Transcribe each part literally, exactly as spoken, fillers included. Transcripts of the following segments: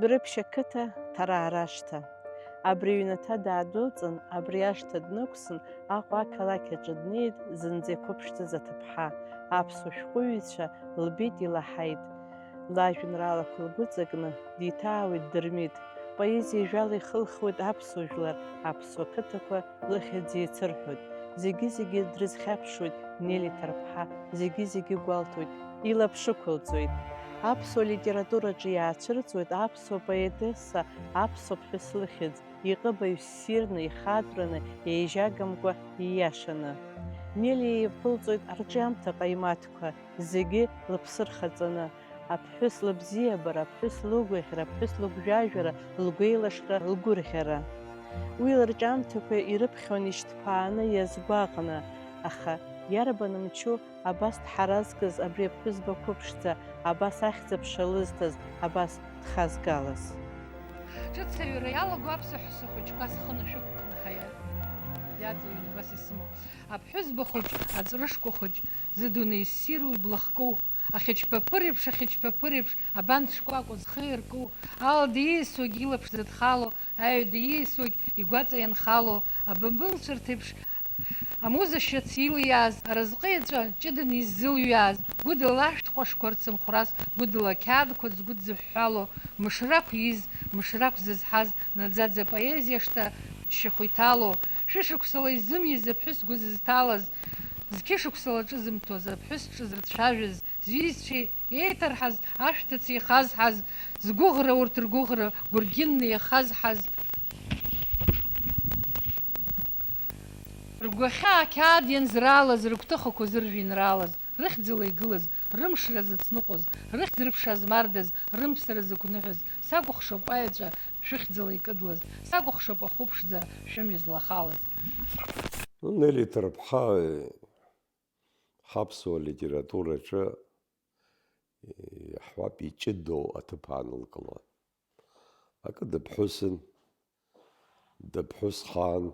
Брыԥшь ақыҭа Ҭараа рашҭа. Абри аҩнаҭа даадәылҵын, абри ашҭа днықәсын, Аҟәа ақалақь аҿы днеит зынӡа иқәыԥшӡаз аҭыԥҳа, аԥсуа шәҟәыҩҩцәа лбеит, илаҳаит. Лажәеинраалақәа лгәыҵакны диҭаауеит Дырмит. Поезиа жәала ихылхуеит аԥсуа жәлар, аԥсуа қыҭақәа лыхьӡ еицырҳәоит. Зегьы-зегьы дрызхьаԥшуеит Нели Ҭарԥҳа, зегьы-зегьы гәалҭоит, илаԥш ықәылҵоит. Аԥсуа литератураҿы иаацәырҵуеит аԥсуа поетесса, аԥсуа ԥҳәыс лыхьӡ, иҟыбаҩ ссирны, ихатәраны, еижьагамкәа, ииашаны. Нели иаԥылҵоит арҿиамҭа ҟаимаҭқәа, зегьы лыԥсы рхаҵаны, аԥҳәыс лыбзиабара, аԥҳәыс лыгәаӷьра, аԥҳәыс лыгәжәажәара, лгәеилашра, лгәырӷьара. Уи лырҿиамҭақәа ирыԥхьон ишьҭԥааны, иазгәаҟны, аха иарбан мчу абас дҳаразкыз абри аԥҳәызба қәыԥшӡа, абас ахьӡ-аԥша лызҭаз, абас дхазгалаз? Ҿыц аҩра иалаго аԥсуа ҳәса хәыҷқәа схы нашәықәкны ҳаиа-, иаҵаҩын абас исымоуп. Аԥҳәызба хәыҷ, аҵәрышкәа хәыҷ, зыдунеи ссиру иблахкоу, ахьычԥаԥыр еиԥш, ахьычԥаԥыр еиԥш, абан шкәакәа зхы иарку, алада ииасуагь илаԥш зыдхало, аҩада ииасуагь игәаҵа ианхало, абамбыл цәарҭеиԥш, амуза шьац илиааз, аразҟы еҵәа ҷыданы иззылҩааз, гәыдыла ашәҭ ҟәашқәа рцымхәрас, гәыдыла ақьаадқәа згәыдзыҳәҳәало, мышрақә ииз, мышрақә зызҳаз, наӡаӡа апоезиа шҭа џьшьахә иҭало, шәышықәсала изымиз аԥҳәыс гәы зызҭалаз, зқьышықәсала ҿызымҭоз аԥҳәыс ҿызрыцәажәаз, зҩызцәеи еиҭарҳаз, ашәҭыц еихазҳаз, згәыӷра урҭ ргәыӷра гәыргьынны иахазҳаз, ргәахьаа ақьаад ианзраалаз, рыгәҭыхақәа зыржәеинраалаз, рыхьӡала игылаз, рымшра зыцныҟәоз, рыхьӡ-рыԥша змардаз, рымԥсара зықәныҳәаз, сакәыхшоуп аеҵәа шәыхьӡала икыдлаз, сакәыхшоуп ахәыԥшӡа шәымҩа злахалаз. Ну, Нели Ҭарԥҳа ҳаԥсуа литератураҿы, иаҳҳәап, иҷыдоу аҭыԥ аанылкылон. Акы дыԥҳәысын, дыԥҳәысхаан,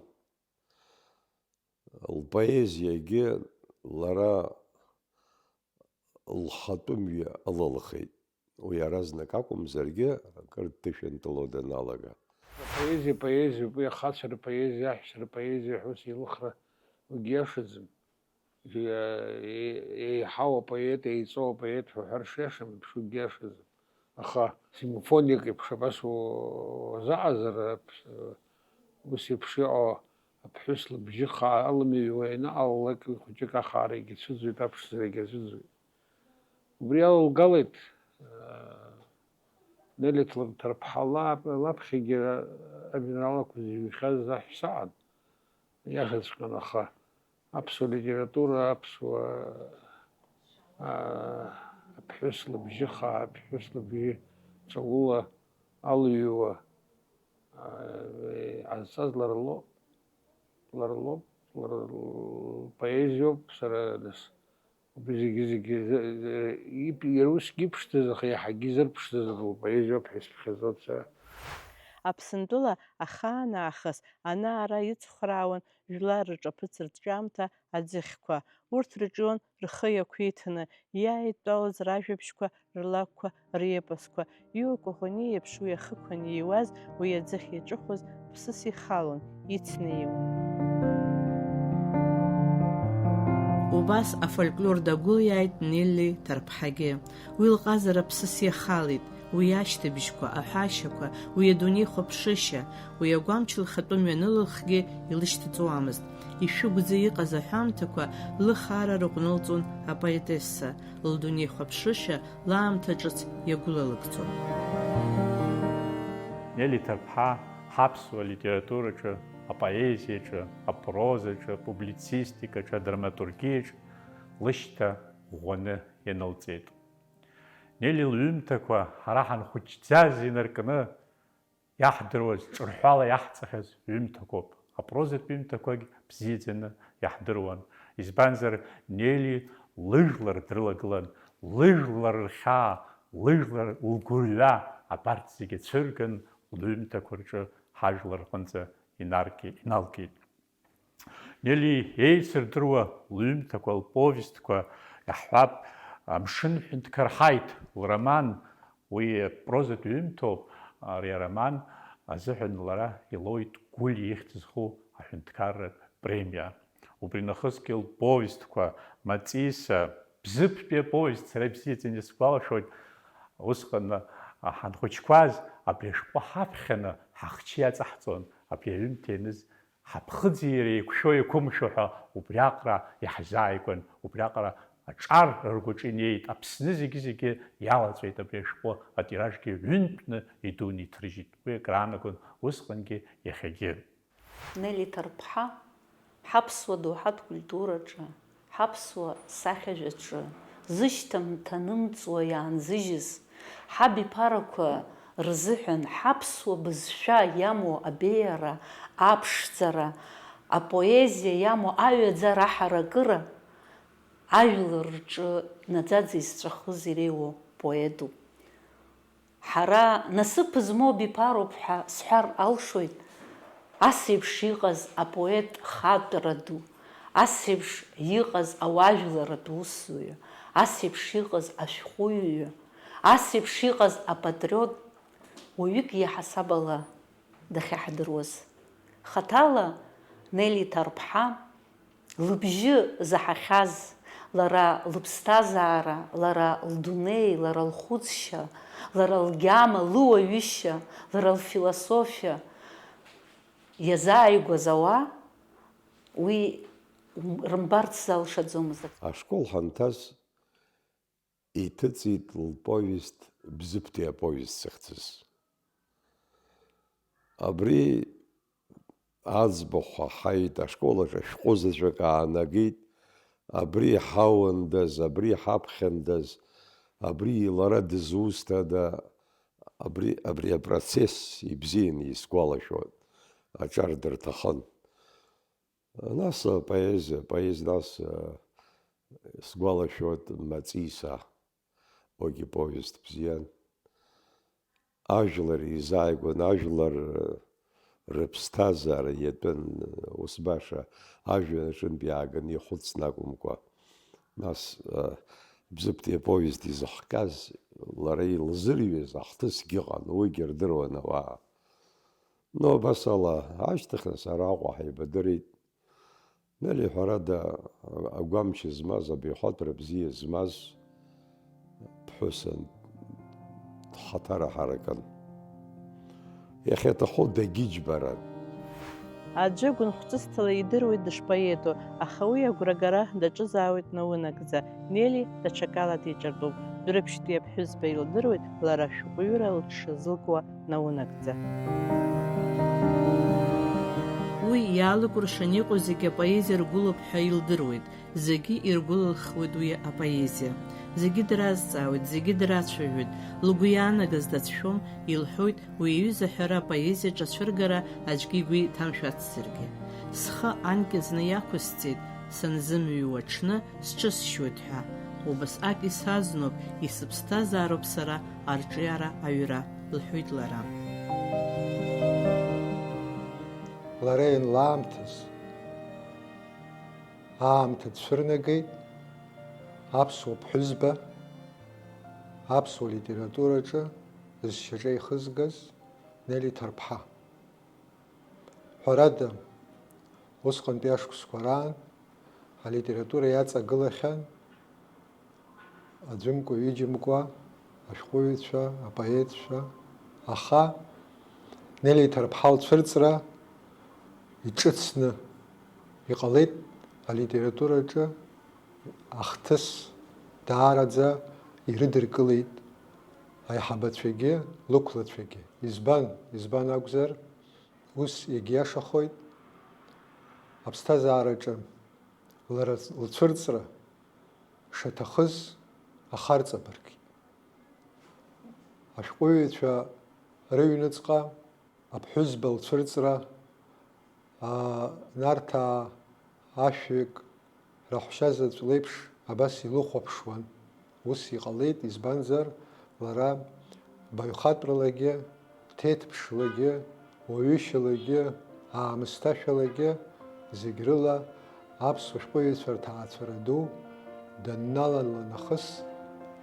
лпоезиагьы лара лхатәы мҩа ылылхит. Уи иаразнак акәымзаргьы, акыр дҭышәынтәало даналага. Апоезиа поезиоуп, уи ахацәа рпоезиа, аҳәса рпоезиа ҳәа ус еилыхра угьы иашаӡам. Иа-, е-, еиҳау апоет, еиҵоу апоет ҳәа уҳәар шиашам еиԥш, угьы иашаӡам. Аха симфониак еиԥш абас у-, уазыҟазар, аԥ-, ус еиԥш иҟоу аԥҳәыс лыбжьы хаа аламыҩуа ианыҟалалак, уи хәыҷык ахаарагьы цәыӡуеит, аԥшӡарагьы аӡәӡәоит. Убри ала лгалеит, э, Нели Ҭлабҭарԥҳа лаԥ-, лаԥхьагьы ажәеинраалақәа зыҩхьаз аҳәса аҟан, иашаҵәҟьан, аха аԥсуа литература, аԥсуа, а, аԥҳәыс лыбжьы хаа, аԥҳәыс лыбжьы ҵаула алыҩуа, а, иҟазҵаз лара лоуп, лара лоуп, лара лпоезиоуп, сара нас убри зегьы-зегьы, э, иб-, иара усгьы иԥшӡаз, аха иаҳагьы изырԥшӡаз лпоезиоуп ҳәа исԥхьаӡоит сара. Аԥсынтәыла ахаан аахыс ана-ара ицхраауан жәлар рҿаԥыцыртә ҿамҭа аӡыхьқәа. Урҭ рҿион рхы иақәиҭны, иааидтәалаз ражәабжьқәа, рлакәқәа, репосқәа. Иуа Коӷониа иеиԥш уи ахықәан ииуаз, уи аӡыхь иаҿыхоз ԥсыс ихалон, ицны ииун. Убас афольклор дагәылиааит Нелли Ҭарԥҳагьы. Уи лҟазара ԥсыс иахалеит. Уи ашьҭыбжьқәа, аҳәашьақәа, уи адунеи хәаԥшышьа, уи агәамч лхатәы мҩанылахгьы илышьҭыҵуамызт. Ишәыгәӡа иҟаз аҳәамҭақәа лыхаара рыҟәнылҵон апоетесса, лдунеи хәаԥшышьа лаамҭа ҿыц иагәылалыгӡон. Нели Ҭарԥҳа ҳаԥсуа литератураҿы, апоезиаҿы, апрозаҿы, апублицистикаҿы, адраматургиаҿы лышьҭа ӷәӷәаны ианылҵеит. Нели лҩымҭақәа ҳара ҳанхәыҷӡаз инаркны иаҳдыруаз, ҿырҳәала иаҳҵахьаз ҩымҭақәоуп. Апрозатә ҩымҭақәагь бзиаӡаны иаҳдыруан. Избанзар, Нели лыжәлар дрылагылан, лыжәлар рхьаа, лыжәлар лгәырҩа абарҭ зегьы цәырган лҩымҭақәа рҿы ҳажәлар рҟынӡа инарки-, иналкит. Нели еицырдыруа лҩымҭақәа, лповестқәа, иаҳҳәап, Амшын ҳәынҭқар ҳаит, лроман, уи прозатә ҩымҭоуп, ари ароман азыҳәан лара илоуит Гәлиа ихьӡ зху аҳәынҭқарратә премиа. Убри нахысгьы лповестқәа Маҵиса, Бзыԥтәи аповест сара ибзиаӡаны исгәалашәоит, усҟан ҳанхәыҷқәаз абри ашәҟәы ҳаԥхьаны ҳахчы иаҵаҳҵон, абри аҩымҭа ианыз ҳаԥхыӡи иареи еиқәшәо-еиқәымшәо ҳәа убриаҟара иаҳзааигәан, убриаҟара аҿар ргәаҿы инеит, Аԥсны зегьы-зегьы иалаҵәеит абри ашәҟәы, атиражгьы ҩынтәны идуны иҭрыжьит. Уи акраанагон усҟангьы иахьагьы. Нели Ҭарԥҳа, ҳаԥсуа доуҳатә культураҿы, ҳаԥсуа сахьажәаҿы зышьҭамҭа нымҵуа иаанзыжьыз, ҳабиԥарақәа рзыҳәан ҳаԥсуа бызшәа иамоу абеиара, аԥшӡара, апоезиа иамоу аҩаӡара аҳаракыра, ажәлар рҿы наӡаӡа изҵәахыз иреиуоу поетуп. Ҳара насыԥ змоу абиԥароуп ҳәа сҳәар алшоит, ас еиԥш иҟаз апоет хатәра ду, ас еиԥш иҟаз ауаажәларратә усзуҩы, ас еиԥш иҟаз ашәҟәыҩҩы, ас еиԥш иҟаз апатриот, уаҩык иаҳасаб ала дахьаҳдыруаз. Хаҭала Нели Ҭарԥҳа лыбжьы заҳахьаз, лара лыԥсҭазаара, лара лдунеи, лара лхәыцшьа, лара лгьама, лыуаҩышьа, лара лфилософиа иазааигәаз ауаа, уи рымбарц залшаӡомызт. Ашкол ҳанҭаз, иҭыҵит лповест, Бзыԥтәи аповест зыхьӡыз. Абри аӡбахә ҳаҳаит, ашкол аҿы ашәҟәы заҵәык аанагеит, абри иҳауандаз, абри иҳаԥхьандаз, абри лара дызусҭада, абри, абри апроцесс ибзианы исгәалашәоит, аҿар дырҭахын. Нас апоезиа, поезиа, нас, э, сгәалашәоит Маҵиса, уигьы повест бзиан. Ажәлар изааигәан, ажәлар, э, рыԥсҭазаара иатәын, э, ус баша ажәҩан аҿынтә иааганы ихәыцны акәымкәа. Нас, э, Бзыԥтәи аповест изыхҟьаз, лара илзырҩыз ахҭысгьы ыҟан, уигьы рдыруан ауаа. Ну, абас ала, ашьҭахь нас араҟа ҳаибадырит. Нели, ҳәарада, агәамч змаз, абаҩхатәра бзиа змаз ԥҳәысын, дхаҭара ҳаракын. Иахьаҭаху дагьыџьбаран. Аӡәы гәынхәҵысҭала идыруеит дышпоету, аха уи агәрагара даҿызаауеит наунагӡа. Нели даҽакала диҿартәуп. Дәрыԥшьтәи аԥҳәызба илдыруеит лара ашәҟәыҩҩра лҽшазылкуа наунагӡа. Уи иаалыкәыршан иҟоу зегьы апоезиа ргәылоуп ҳәа илдыруеит, зегьы иргәылылхуеит уи апоезиа. Зегьы дразҵаауеит, зегьы драцәажәоит, лгәы иаанагаз дацәшәом, илҳәоит, уи аҩыза аҳәара апоезиаҿы ацәыргара аӡәгьы игәы иҭамшәацзаргьы. Схы анкьа зны иақәысҵеит, санзымҩуа аҽны сҿысшьуеит ҳәа. Убасҟак исазноуп, исыԥсҭазаароуп сара арҿиара аҩра, лҳәеит лара. Лара ианлаамҭаз, аамҭа дцәырнагеит, аԥсуа ԥҳәызба, аԥсуа литератураҿы зшьаҿа ихызгаз Нели Ҭарԥҳа. Ҳәарада, усҟантәи ашықәсқәа раан алитература иаҵагылахьан аӡәымкәа-ҩыџьамкәа ашәҟәыҩҩцәа, апоетцәа, аха Нели Ҭарԥҳа лцәырҵра иҿыцны иҟалеит алитератураҿы. Ахҭыс даараӡа ирыдыркылеит аиҳабацәагьы, лықәлацәагьы. Избан? Избан акәзар, ус иагьиашахоит, аԥсҭазаараҿы лара лцәырҵра шаҭахыз ахарҵа быргит. Ашәҟәыҩҩцәа рыҩныҵҟа аԥҳәызба лцәырҵра, аа, Нарҭаа ашәҩык раҳәшьа заҵә леиԥш абас илыхәаԥшуан. Ус иҟалеит, избанзар, лара баҩхатәралагьы, ҭеҭԥшлагьы, уаҩышьалагьы, аамысҭашәалагьы, зегь рыла аԥсуа шәҟәыҩҩцәа рҭаацәара ду данналала нахыс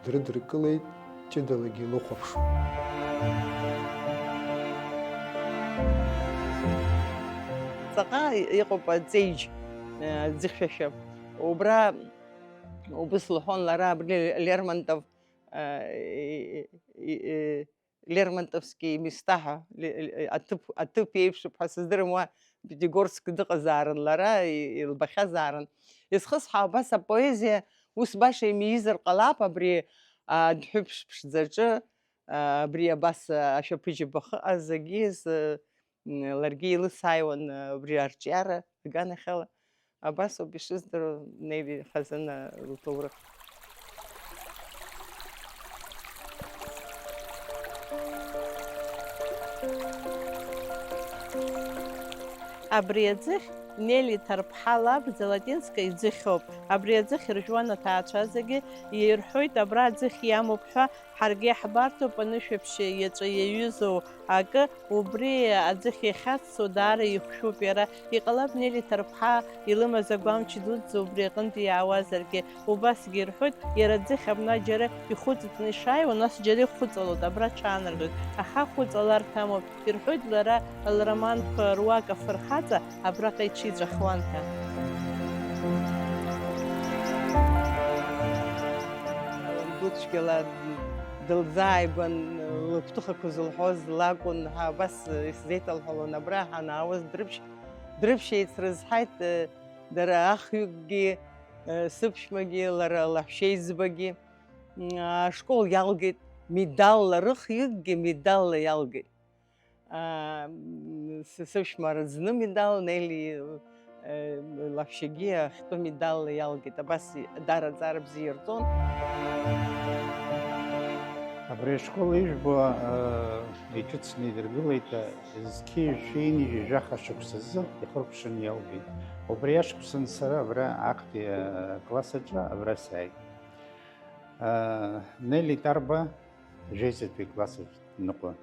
дрыдыркылеит, ҷыдалагьы илыхәаԥшуан. Ҟаҟа иҟоуп аҵеиџь, э, аӡыхьшәашәа. Убра убыс лҳәон лара, абри Лермонтов, э, и-, и-, и-, Лермонтовски места ҳәа, ле-, ле-, аҭыԥ, аҭыԥ еиԥшуп ҳәа сыздырам, уа Пятигорск дыҟазаарын лара, и-, илбахьазаарын. Изхысҳәаау абас апоезиа ус баша имиизар ҟалап абри, а, адәҳәыԥш ԥшӡаҿы, а, абри абас, а, ашәаԥыџьаԥ ахьыҟаз агьиз, а, м, ларгьы илысааиуан, а, абри арҿиара аганахьала. Абас ауп ишыздыруа Нели Хазына лҭоурых. Абри аӡыхь Нели Ҭарԥҳа лаб Золотинска иӡыхьоуп. Абри аӡыхь иржәуан аҭаацәа зегьы, ирҳәоит, абра аӡыхь иамоуп ҳәа, ҳаргьы иаҳбарҭоуп, анышәаԥшьы иаҵәа иаҩызоу акы, убри аӡыхь иахьаццо даара ихәшәуп иара. Иҟалап, Нели Ҭарԥҳа илымаз агәамч дуӡӡа убри аҟынтә иаауазаргьы. Убасгьы ирҳәоит, иара аӡыхь абна џьара ихәыҵыҵны ишааиуа, нас џьара ихәыҵалоит, абра аҽаанаргоит. Аха ахәыҵаларҭа амоуп. Ирҳәоит, лара лроманқәа руак афырхаҵа абраҟа иҽиҵәахуан ҳәа. Дуцәгьала дылзааигәан, лыгәҭыхақәа зылҳәоз лакәын ҳәа абас исзеиҭалҳәалон, абра ҳанаауаз Дәрыԥшь, Дәрыԥшь еицрызҳаит, дара ахҩыкгьы, сыԥшәмагьы, лара лаҳәшьеиҵбагьы. Ашкол иалгеит медалла, рыхҩыкгьы медалла иалгеит. Аа, м, сы-, сыԥшәма рыӡны медал, Нели, э, лаҳәшьагьы ахьтәы медалла иалгеит. Абас и-, даара аҵара бзиа ирҵон. Абри ашкол ижәбо, э, иҿыцны идыргылеит, э, зқьи жәшәи ҩынҩажәи жәаха шықәсазы ихыркәшаны иалгеит. Убри ашықәсан сара абра актәи, э, класс аҿы абра сааит. Э, Нели Тарба жәеизатәи класс аҿы дныҟәон.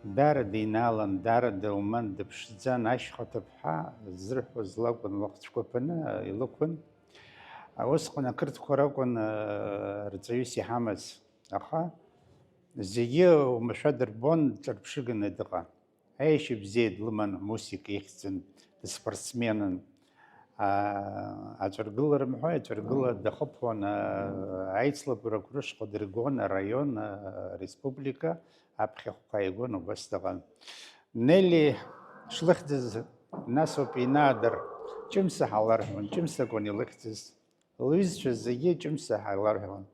Даара динаалан, даара дылман, дыԥшӡан, ашьха ҭыԥҳа ззырҳәоз лакәын, лыхцәқәа ԥаны илықәын. Усҟан ақырҭқәа ракәын, ы, рҵаҩыс иҳамаз, аха зегьы оумашәа дырбон, дҿырԥшыганы дыҟан. Аиашьа бзиа длыман, Мусик ихьӡын, дспортсменын. Аа, аҵәыргыла рымҳәои, аҵәыргыла дахыԥон, аа, аицлабрақәа рышҟа дыргон араион, аа, ареспублика, аԥхьахәқәа ааигон, убас дыҟан. Нели шлыхьӡыз нас ауп инаадыр, Ҷымса ҳаларҳәон, Ҷымса акәын илыхьӡыз. Лҩызцәа зегьы Ҷымса ҳаларҳәон.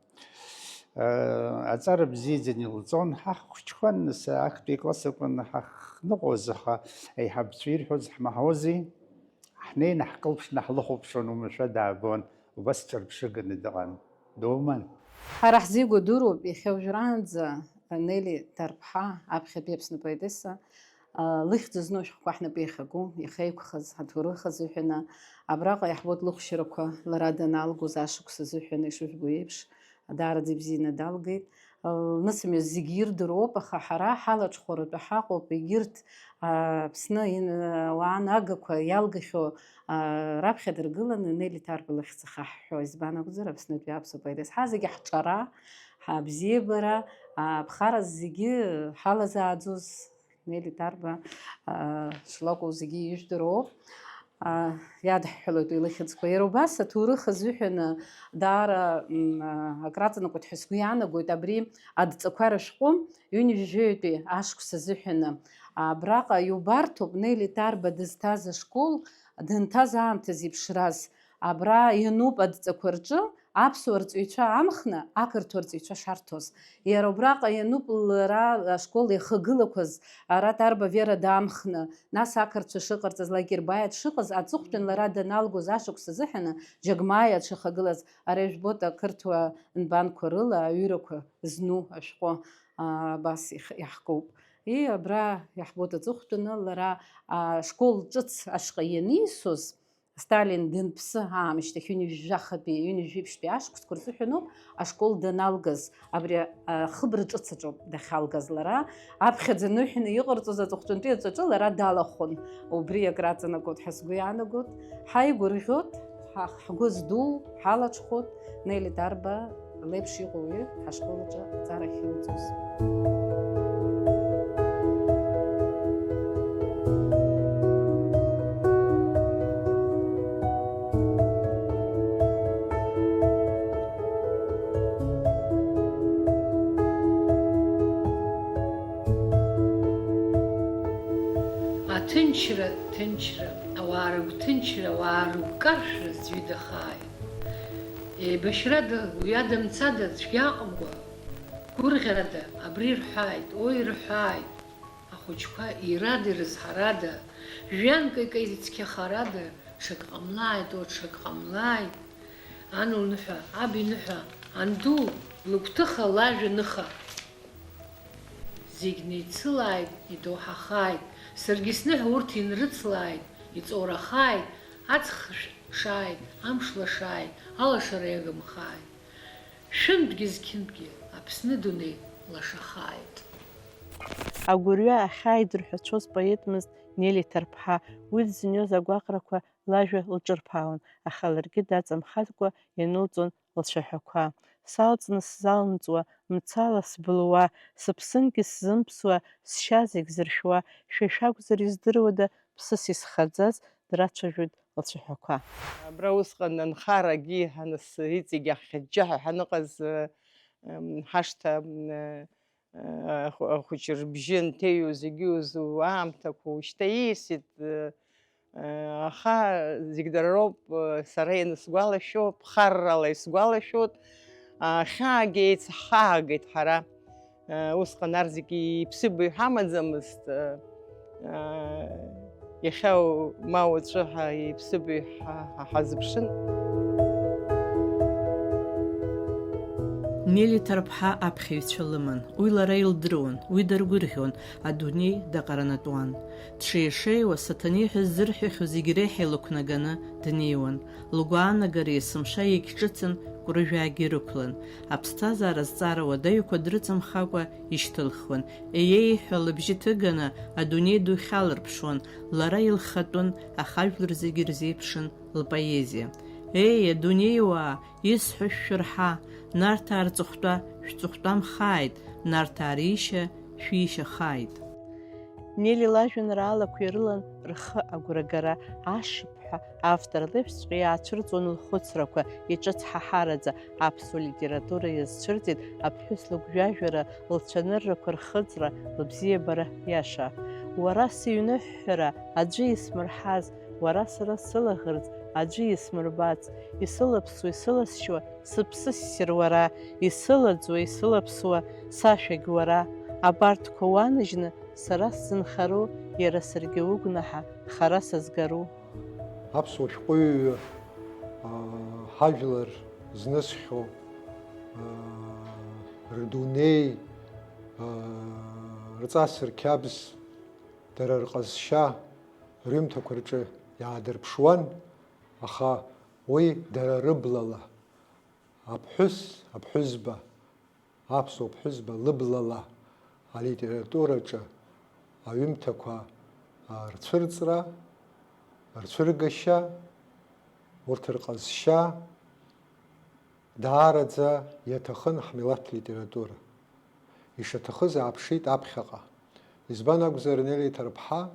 Аҵара бзиаӡаны илҵон, ҳахәыҷқәан, нас актәи акласс акәын ҳахныҟәоз, аха аиҳабацәа ирҳәоз ҳмаҳаузи, ҳнеины ҳкылԥшны ҳлыхәаԥшуан, уамашәа даабон, убас ҿырԥшыганы дыҟан, думан. Ҳара ҳзы игәадыруп, иахьа уажәраанӡа Нели Ҭарԥҳа, аԥхьатәи Аԥсны поетесса, лыхьӡ зну ашәҟәқәа ҳнапы иахьаку, иахьеиқәхаз, ҳаҭоурых азыҳәаны, абраҟа иаҳбоит лыхәшьарақәа, лара даналгоз ашықәс азыҳәаны, ишыжәбо еиԥш, даараӡа ибзианы далгеит. Лнысымҩа зегьы ирдыруоуп, аха ҳара ҳалаҽхәаратәы ҳаҟоуп, егьырҭ, а, Аԥсны ин-, ауаа нагақәа иалгахьоу, а, раԥхьа дыргыланы Нели Ҭарба лыхьӡ ахаҳҳәо. Избан акәзар, Аԥснытәи аԥсуа поетесс ҳа зегьы ҳҿара, ҳабзиабара, аԥхара зегьы ҳалазааӡоз Нели Ҭарба, аа, шлакәу зегьы ижәдыруоуп. Аа, иадҳҳәалоит уи лыхьӡқәа. Иара убас аҭоурых азыҳәаны даара, м, аа, акраҵанакуеит ҳәа сгәы иаанагоит абри адҵақәа рышәҟәы, ҩынҩажәаҩтәи ашықәс азыҳәаны. Абраҟа иубарҭоуп Нели Ҭарба дызҭаз ашкол, дынҭаз аамҭа зеиԥшраз. Абра иануп адҵақәа рҿы аԥсуа рҵаҩцәа амхны ақырҭуа рҵаҩцәа шарҭоз. Иара убраҟа иануп лара ашкол иахагылақәаз, ара Ҭарба Вера дамхны, нас ақырҭцәа шыҟарҵаз, Лакербаиа дшыҟаз, аҵыхәтәан лара даналгоз ашықәс азыҳәаны Џьагмаиа дшыхагылаз, ара ижәбоит ақырҭуа нбанқәа рыла аҩырақәа зну ашәҟәы, аа, абас их-, иаҳкуп. И абра иаҳбоит аҵыхәтәаны лара, аа, ашкол ҿыц ашҟа ианисоз, Сталин данԥсы аамышьҭахь, ҩынҩажәи жәахатәи, ҩынҩажәи жәиԥшьтәи ашықәсқәа рзыҳәаноуп ашкол даналгаз, абри, а, ахыбра ҿыц аҿоуп дахьалгаз лара. Аԥхьаӡа ныҳәаны иҟарҵоз аҵыхәтәантәи аҵаҿы лара далахәын. Убри акраҵанакуеит ҳәа сгәы иаанагоит. Ҳаигәырӷьоит, ҳа-, ҳгәы здуу, ҳалаҽхәоит, Нели Ҭарба леиԥш иҟоу уаҩы ҳашкол аҿы аҵара ахьылҵоз. Ҭынчра, ҭынчра, ауаа рыгәҭынчра, ауаа рыгәкаршәра зҩыдахааит. Еибашьрада, уҩада-мцада, цәгьа аҟамкәа, гәырӷьарада, абри рҳәааит, уи рҳәааит. Ахәыҷқәа ирада, ирызҳарада, жәҩанк икаицқьахарада, ҽак ҟамлааит, о, ҽак ҟамлааит. Ан лныҳәа, аб иныҳәа, анду лыгәҭыха, лажәа ныха. Зегь неицылааит, идоуҳахааит, саргьы сныҳәа урҭ инрыцлааит, иҵоурахааит, аҵх шәшааит, амш лашааит, алашара иагымхааит. Шәынтәгьы зқьынтәгьы Аԥсны дунеи лашахааит. Агәырҩа ахьааидырҳәацәоз поетмызт Нели Ҭарԥҳа, уи дзыниоз агәаҟрақәа лажәа лҿырԥаауан, аха ларгьы даҵамхаӡакәа ианылҵон лцәаҳәақәа. Салҵны сзалымҵуа, мцала сбылуа, сыԥсынгьы сзымԥсуа, сшьа зегь зыршәуа, шәа шәакәзар издыруада ԥсыс исхаӡаз, драцәажәоит лцәаҳәақәа. Абра усҟан анхара акгьы иҳаны, с-, иҵегь ахьаџьџьаҳәа ҳаныҟаз, м, ҳашҭа, м, ахә-, ахәыҷы рыбжьы анҭеиу, зегьы иузу аамҭақәа уажәшьҭа ииасит, аха зегь дара роуп, сара ианысгәалашәо, ԥхаррала исгәалашәоит, ахьаагьы еицаҳхаагеит ҳара. Усҟан арҭ зегьы иԥсыбаҩ ҳамаӡамызт, иахьа ма уаҵәы ҳа иԥсыбаҩ ҳа-, ҳа-, ҳазыԥшын. Нели Ҭарԥҳа аԥхьаҩцәа лыман, уи лара илдыруан, уи даргәырӷьон, адунеи даҟаранатәуан. Дшеишеиуа, Саҭанеи ҳәа ззырҳәахьоу зегь реиҳа илықәнаганы днеиуан. Лгәаанагара есымша иагьҿыцын, кәрыжәаагьы ирықәлан. Аԥсҭазаара азҵаара уадаҩқәа дрыҵамхакәа ишьҭылхуан. Еиеи ҳәа лыбжьы ҭыганы адунеи ду хьалырԥшуан, лара илхатәын, аха ажәлар зегьы ирзеиԥшын лпоезиа. Еи, адунеиуаа, исҳәо шәшәырҳа, Нарҭаа рҵыхәтәа шәҵыхәтәамхааит, Нарҭаа ришьа шәишьахааит. Нели лажәеинраалақәа ирылан рхы агәрагара, ашыԥҳәа, автор леиԥшҵәҟьа иаацәырҵуан лхәыцрақәа, иҿыцҳаҳараӡа аԥсуа литература иазцәырҵит аԥҳәыс лыгәжәажәара, лцәаныррақәа рхыҵра, лыбзиабара иаша. Уара сыҩныҳәҳәара аӡәы исмырҳаз, уара сара сылаӷырӡ аӡәы исмырбац, исылаԥсуа, исыласшьуа, сыԥсы ссир уара, исылаӡуа, исылаԥсуа, сашәагь уара. Абарҭқәа уаныжьны сара сзынхару, иара саргьы угәнаҳа хара сазгару? Аԥсуа шәҟәыҩҩы, аа, ҳажәлар знысхьоу, аа, рдунеи, аа, рҵас-рқьабз, дара рҟазшьа рҩымҭақәа рҿы иаадырԥшуан, аха уи дара рыблала, аԥҳәыс, аԥҳәызба, аԥсуа ԥҳәызба лыблала алитератураҿы аҩымҭақәа, а, рцәырҵра, рцәыргашьа, урҭ рҟазшьа даараӡа иаҭахын ҳмилаҭ литература. Ишаҭахыз ааԥшит аԥхьаҟа. Избан акәзар, Нели Ҭарԥҳа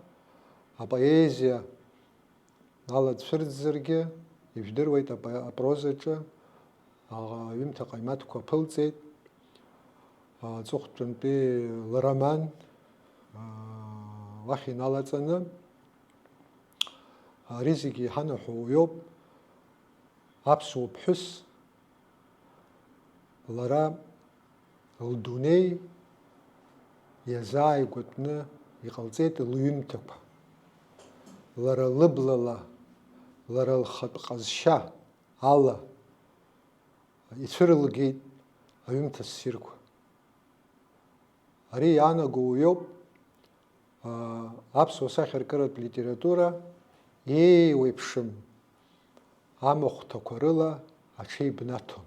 апоезиа ала дцәырҵзаргьы, ижәдыруеит апо-, апрозаҿы аҩымҭа ҟаимаҭқәа ԥылҵеит, аҵыхәтәантәи лроман, уахь иналаҵаны. Ари зегьы иҳанаҳәо уиоуп, аԥсуа ԥҳәыс лара лдунеи иазааигәатәны иҟалҵеит лҩымҭақәа. Лара лыблала, лара лхатә ҟазшьа ала ицәырылгеит аҩымҭа ссирқәа. Ари иаанаго уиоуп, аа, аԥсуа сахьаркыратә литература еиуеиԥшым амахәҭақәа рыла аҽеибнаҭон.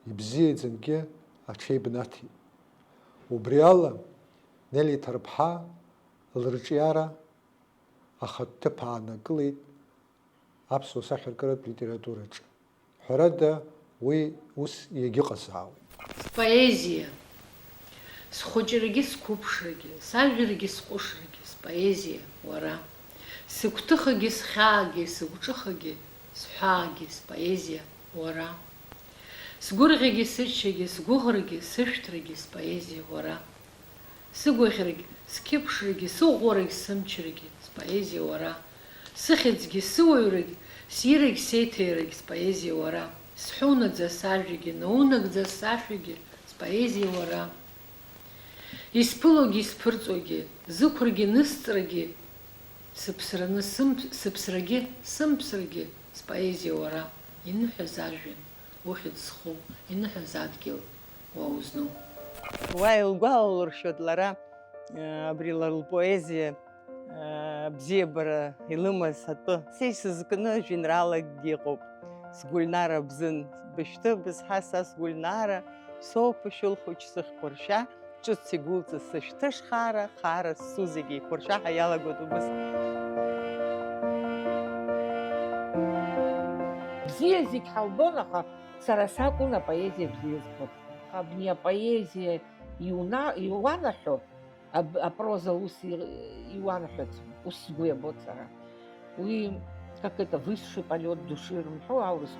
Ибзиаӡангьы аҽеибнаҭеит. Убри ала, Нели Ҭарԥҳа лырҿиара ахатә ҭыԥ аанакылеит аԥсуа сахьаркыратә литератураҿы. Ҳәарада, уи ус иагьыҟазаауеит. Споезиа. Схәыҷрагьы сқәыԥшрагьы, сажәрагьы сҟәышрагьы споезиа уара. Сыгәҭыхагьы схьаагьы, сыгәҿыхагьы сҳәаагьы споезиа уара. Сгәырӷьагьы сыччагьы, сгәыӷрагьы сышәҭрагьы споезиа уара. Сыгәаӷьрагь, сқьыԥшрагьы, сыӷәӷәарагь, сымчрагьы, споезиа уара. Сыхьӡгьы, сыуаҩрагь, сирагь, сеиҭаирагь, споезиа уара. Сҳәунаӡа сажәагьы, наунагӡа сашәагьы, споезиа уара. Исԥылогьы, исԥырҵуагьы, зықәрагьы, нысҵрагьы, сыԥсраны сымп-, сыԥсрагьы, сымԥсрагьы, споезиа уара. Иныҳәаз ажәҩан, ухьӡ зху, иныҳәаз адгьыл, уа узну. Уа илгәалалыршәоит лара, э, абри лара лпоезиа, э, абзиабара илымаз атәы. Са исызкны жәеинраалакгьы ыҟоуп. Сгәыльнара бзын, бышьҭы бызҳа са сгәыльнара, соуп ишәылхәыҷ сыхьқәа ршьа, ҿыц игәылҵыз сышьҭышхаара, хаара зцу зегь еиқәыршәа ҳәа иалагоит убыс. Бзиа зегь ҳалбон, аха сара сакәын апоезиа бзиа збоз. Абни апоезиа иуна-, иуанаҳәо, аб-, апроза ус и-, иуанаҳәаӡом, ус сгәы иабоит сара. Уи, как это, высший полёт души рымҳәо аурыс.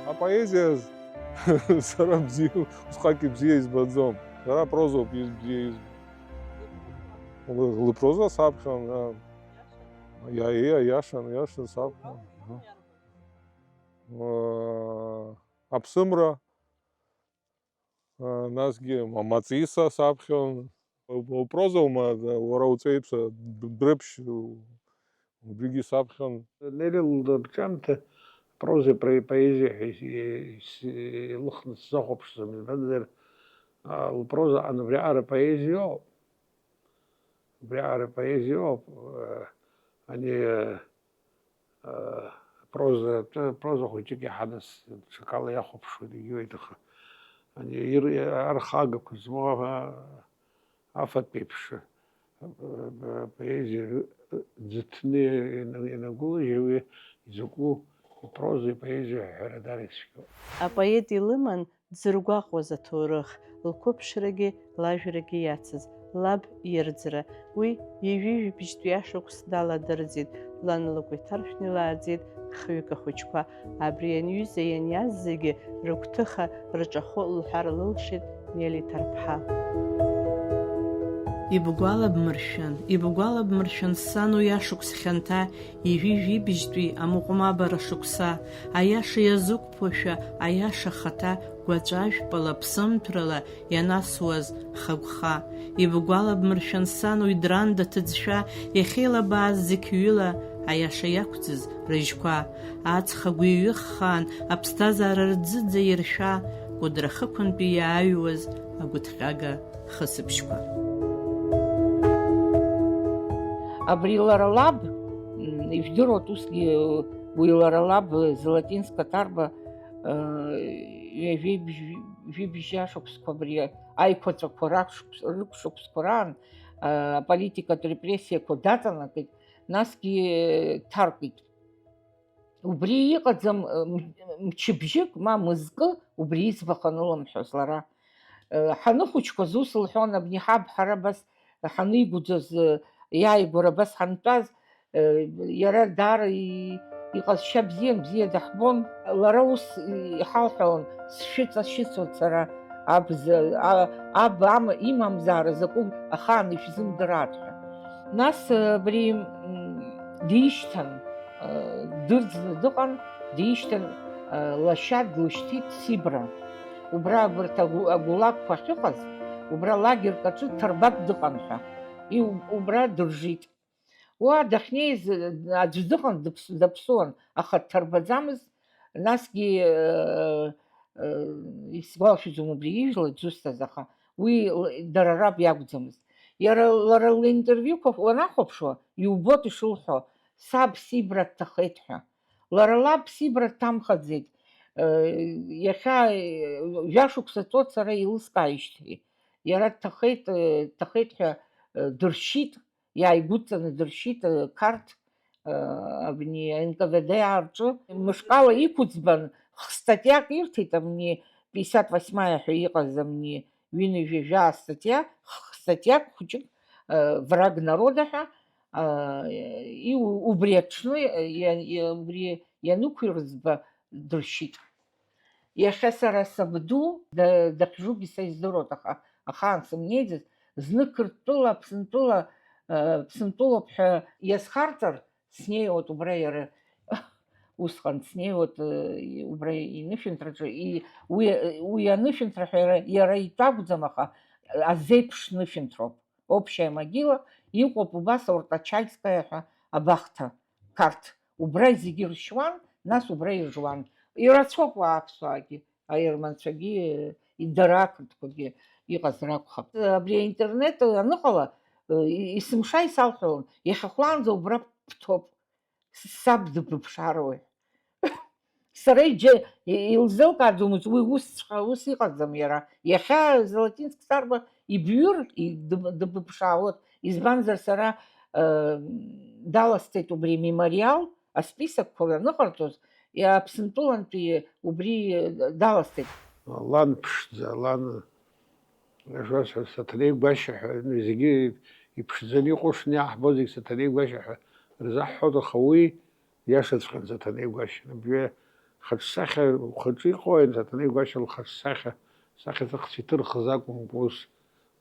Апоезиа сара бзиа, усҟак ибзиа избаӡом. Сара апрозоуп из-, бзиа избо. Лы-, лыпроза саԥхьон, а. Иа-, иа-, иашан, иашан саԥхьон. Аха. Э, аԥсымра, э, насгьы ма-, Маҵиса саԥхьон. Упрозоума, уара уҵеиԥса, д-, дрыԥшь, убригьы саԥхьон. Нели лырҿиамҭа прозеи пре-, поезиеи ҳәа ис-, ис-, илыхны сзахәаԥшӡом, избанзар, а, лпроза ан-, убриаҟара поезиоуп. Убриаҟара поезиоуп, э, ани, э, э, проза, т-, проза хәыҷык иаҳа нас ҽакала иахәаԥшуеит, егьиуеит, аха ани ир-, архагақәа змоу, а, афатә еиԥш, э, поезиа ӡыҭны иана-, ианагәылажьы уи изакәу ипрозеи ипоезиеи ҳәа ҳәара дара ицәгьоуп. Апоет илыман дзыргәаҟуаз аҭоурых, лқәыԥшрагьы лажәрагьы иацыз лаб ирӡра, уи ҩажәи жәибжьтәи ашықәс даладырӡит, лан лгәы иҭаршәны илааӡеит хҩык ахәыҷқәа. Абри анҩыза ианиаз зегьы рыгәҭыха, рҿахәы лҳәар лылшеит Нели Ҭарԥҳа. Ибгәалабмыршәан, ибгәалабмыршәан, сан, уи ашықәс хьанҭа, ҩажәи жәибжьтәи амыҟәмабара шықәса, аиаша иазықәԥошәа, аиаша ахаҭа гәаҵәа жәпала ԥсымҭәрала ианасуаз хагәха. Ибгәалабмыршәан, сан, уи Дранда ҭыӡшәа, иахьеилабааз зықьҩыла аиаша иақәӡыз рыжьқәа. Аҵх агәыҩҩы ххаан, аԥсҭазаара рӡыӡа иршәа, Кәыдры ахықәантәи иааҩуаз агәыҭҟьага хысыбжьқәа. Абри лара лаб, м, ижәдыруеит усгьы, уи лара лаб, Золотинская Тарба, э, ҩажәи бжь-, жәибжь ашықәсқәа абри аиқәаҵәақәа ракәшықәс-, рықәшықәсқәа раан, э, аполитикатә репрессиақәа даҵанакит, насгьы, э, дҭаркит. Убри иҟаӡам, м-, мчыбжьык, ма мызкы, убри иӡбахә анылымҳәоз лара. Ҳаныхәыҷқәаз ус лҳәон, абни ҳаб ҳара абас ҳаныигәыӡоз, иааигәара абас ҳантәаз, иара даара и-, иҟазшьа бзиан, бзиа даҳбон. Лара ус иҳалҳәалон, сшәыҵашьыцуан сара, аб за-, а-, аб ама-, имамзаара закәу ахаан ишәзымдыраат ҳәа. Нас, абри, м, дишьҭан. Дырӡны дыҟан, дишьҭан, лашьа длышьҭит Сибра. Убра абарҭ агу-, агулакқәа ахьыҟаз, убра лагерк аҿы ҭырбак дыҟан ҳәа. Иу-, убра дыржит. Уа дахьнеиз, аӡә дыҟан, дыԥс-, даԥсуан, аха дҭарбаӡамызт, насгьы, э, э, исгәалашәаӡом убри ижәла дзусҭаз, аха уи л-, дара раб иакәӡамызт. Иара лара линтервиуқәа уанахәаԥшуа, иубоит ишылҳәо, саб Сибра дҭахеит ҳәа. Лара лаб Сибра дҭамхаӡеит. Э, иахьа, э, жәашықәса ҵуеит сара илыскааижьҭеи. Иара дҭахеит, э, дҭахеит ҳәа, э, дыршьит, иааигәыдҵаны дыршьит, э, Қарҭ, э, абни Н К В Д рҿы. Мышкала иқәыӡбан, х-статиак ирҭеит, абни пятьдесят восьмая ҳәа иҟаз, абни ҩынҩажәа жәаа статиа, х-статиак хәыҷык, э, враг народа ҳәа, а, и-, убри аҽны, иа-, иа-, убри ианықәирӡба дыршьит. Иахьа сара сабду да-, дахьжугьы са издыруан, аха ахаан сымнеиӡац, зны Қырҭтәыла, Аԥсынтәыла, а, Аԥсынтәылоуп ҳәа иазхарҵар, снеиуеит убра иара. Усҟан снеиуеит, э, убра инышәынҭраҿы, и-, уи, уи анышәынҭра ҳәа иара, иара итәы акәӡам, аха азеиԥш нышәынҭроуп. Общая могила, иҟоуп убас Ортачальская ҳәа абахҭа, қарҭ. Убра зегьы ршьуан, нас убра иржуан. Ирацәоуп уа аԥсуаагьы, аерманцәагьы, дара ақырҭқәагьы иҟазар акәхап. Абри аинтернет аныҟала, э, и-, есымша исалҳәалон, иахьа хәлаанӡа убра бҭоуп. Саб дыбыԥшаароуи? Сара иџьа-, и-, илзеилкааӡомызт уи усҵәҟьа, ус иҟаӡам иара. Иахьа Золотинск Сарба ибҩыр, и-, дыб-, дыбыԥшаауеит. Избанзар, сара, э, даласҵеит убри мемориал, асписокқәа аныҟарҵоз, и-, Аԥсынтәылантәи убри, э, даласҵеит. Лан ԥшӡа, лан Ажәасҳәа, Саҭанеи Гәашьа ҳәа, ну, зегьы иԥшӡаны иҟоу шны иаҳбо зегь Саҭанеи Гәашьа ҳәа рзаҳҳәоит, аха уи иашаҵәҟьан Саҭанеи Гәашьа. Абри хаҿсахьа ухаҿы иҟоу, Саҭанеи Гәашьа лхаҿсахьа, сахьаҭыхцәа иҭырхыз акәымкәа, ус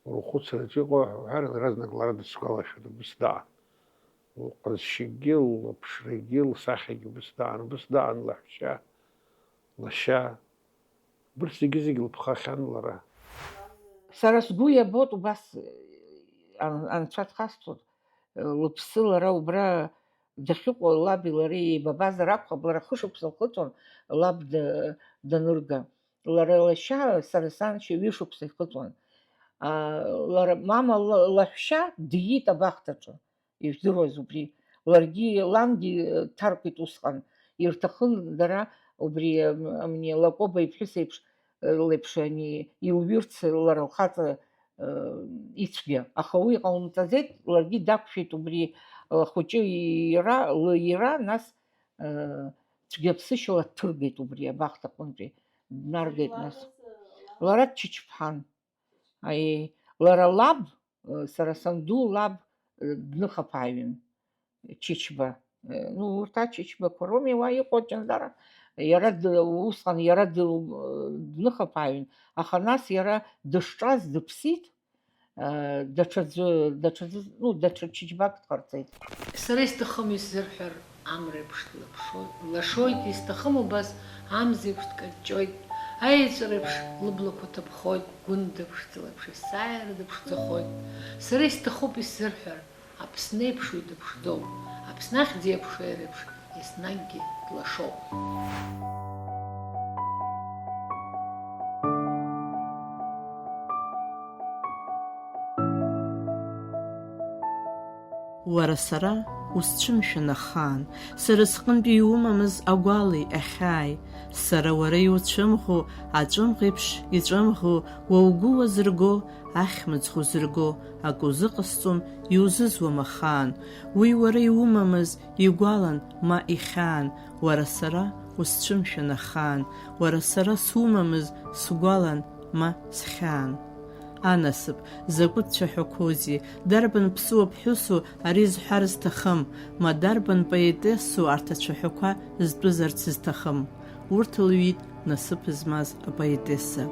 уара ухәыцраҿы иҟоу ҳәа уҳәар, иаразнак лара дысгәалашәоит, убыс даан. Лҟазшьагьы, лыԥшрагьы, лсахьагьы убыс даан, убыс даан лаҳәшьа, лашьа. Убырҭ зегьы-зегь лыԥхахьан лара. Сара сгәы иабоит убас, ан-, анцәа дхасҵоит, лыԥсы лара убра дахьыҟоу лаби лареи еибабазар акәхап, лара хышықәса лхыҵуан лаб да-, данырга. Лара лашьа сара саншьа ҩышықәса ихыҵуан. А, лара, мама ла-, лаҳәшьа диит абахҭаҿы. Ижәдыруаз убри. Ларгьы, лангьы, э, дҭаркит усҟан. Ирҭахын дара убри, ам-, амни Лакоба иԥҳәыс еиԥш, э, леиԥш ани илҩырц лара лхаҵа, э, ицәгьа. Аха уи ҟалымҵаӡеит, ларгьы дақәшәеит убри, э, лхәыҷы иира, лиира, нас, э, цәгьаԥсышьала дҭыргеит убри абахҭаҟынтәи. Днаргеит нас. Лара дчычԥҳан. Аиеи, лара лаб, э, сара санду лаб, э, дныхаԥааҩын, Чычба. Э, ну, урҭ ачычбақәа роуми уа иҟоу аҷандара? Иара д-, усҟан иара д-, дныхаԥааҩын, аха нас иара дышҿаз дыԥсит, э, даҽаӡәы, даҽаӡәы, ну, даҽа чычбак дҟарҵеит. Сара исҭахым исзырҳәар, амреиԥш длаԥшоит, лашоит, исҭахым убас амзеиԥш дкаҷҷоит, аеҵәа реиԥш лыблақәа ҭыԥхоит, гәындеиԥш длаԥш есааира дыԥшӡахоит. Сара исҭахуп исзырҳәар, Аԥсны еиԥш уи дыԥшӡоуп, Аԥсны ахьӡ еиԥшу иара еиԥш еснагьгьы длашоуп. Уара сара усцәымшәан ахаан, сара сҟынтәи иумамыз агәалеи ахьааи, сара уара иуцәымӷу, аҵәымӷ еиԥш иҵәымӷу, уа угәы уазырго, ахьмыӡӷ узырго, акы узыҟасҵом, иузызуам ахаан. Уи уара иумамыз игәалан, ма ихьаан, уара сара усцәымшәан ахаан, уара сара сумамыз сгәалан, ма схьаан. Анасыԥ, закәытә цәаҳәақәоузеи, дарбан ԥсыуа ԥҳәысу ари зҳәар зҭахым, ма дарбан поетессу арҭ ацәаҳәақәа зтәызарц зҭахым? Урҭ лҩит насыԥ змаз апоетесса.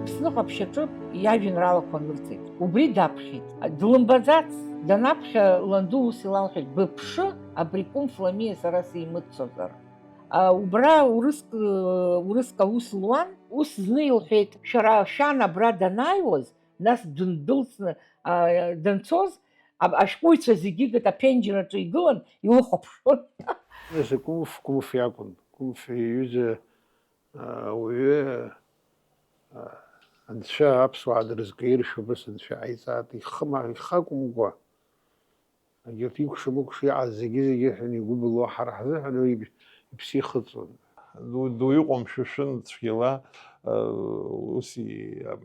Аԥсны ҟаԥшь аҿы иажәеинраалақәа нырҵеит. Убри даԥхьеит. Длымбаӡац, данаԥхьа ланду ус илалҳәеит, быԥшы, абри Кәымф Ламиа сара симыццозар. А, убра урыск, урыск аус луан, ус зны илҳәеит, шәара шәан абра данааиуаз, нас дындәылҵны, а, данцоз, а, ашәҟәыҩҩцәа зегьы гыт аԥенџьыр аҿы игылан, илыхәаԥшуан. Нас Кәымф, Кәымф иакәын. Кәымф иҩыза, а, ауаҩы, а, анцәа аԥсуаа дрызкаиршәып, ас анцәа ҟаиҵааит, ихы ма-, ихы акәымкәа, егьырҭ икәша-мыкәша иҟаз зегьы-зегьы ҳәа игәы былуа, ҳара ҳзыҳәан уи иԥсы ихыҵуан. Ду-, ду иҟоу мшәышәын цәгьала, э, ус и-, ам,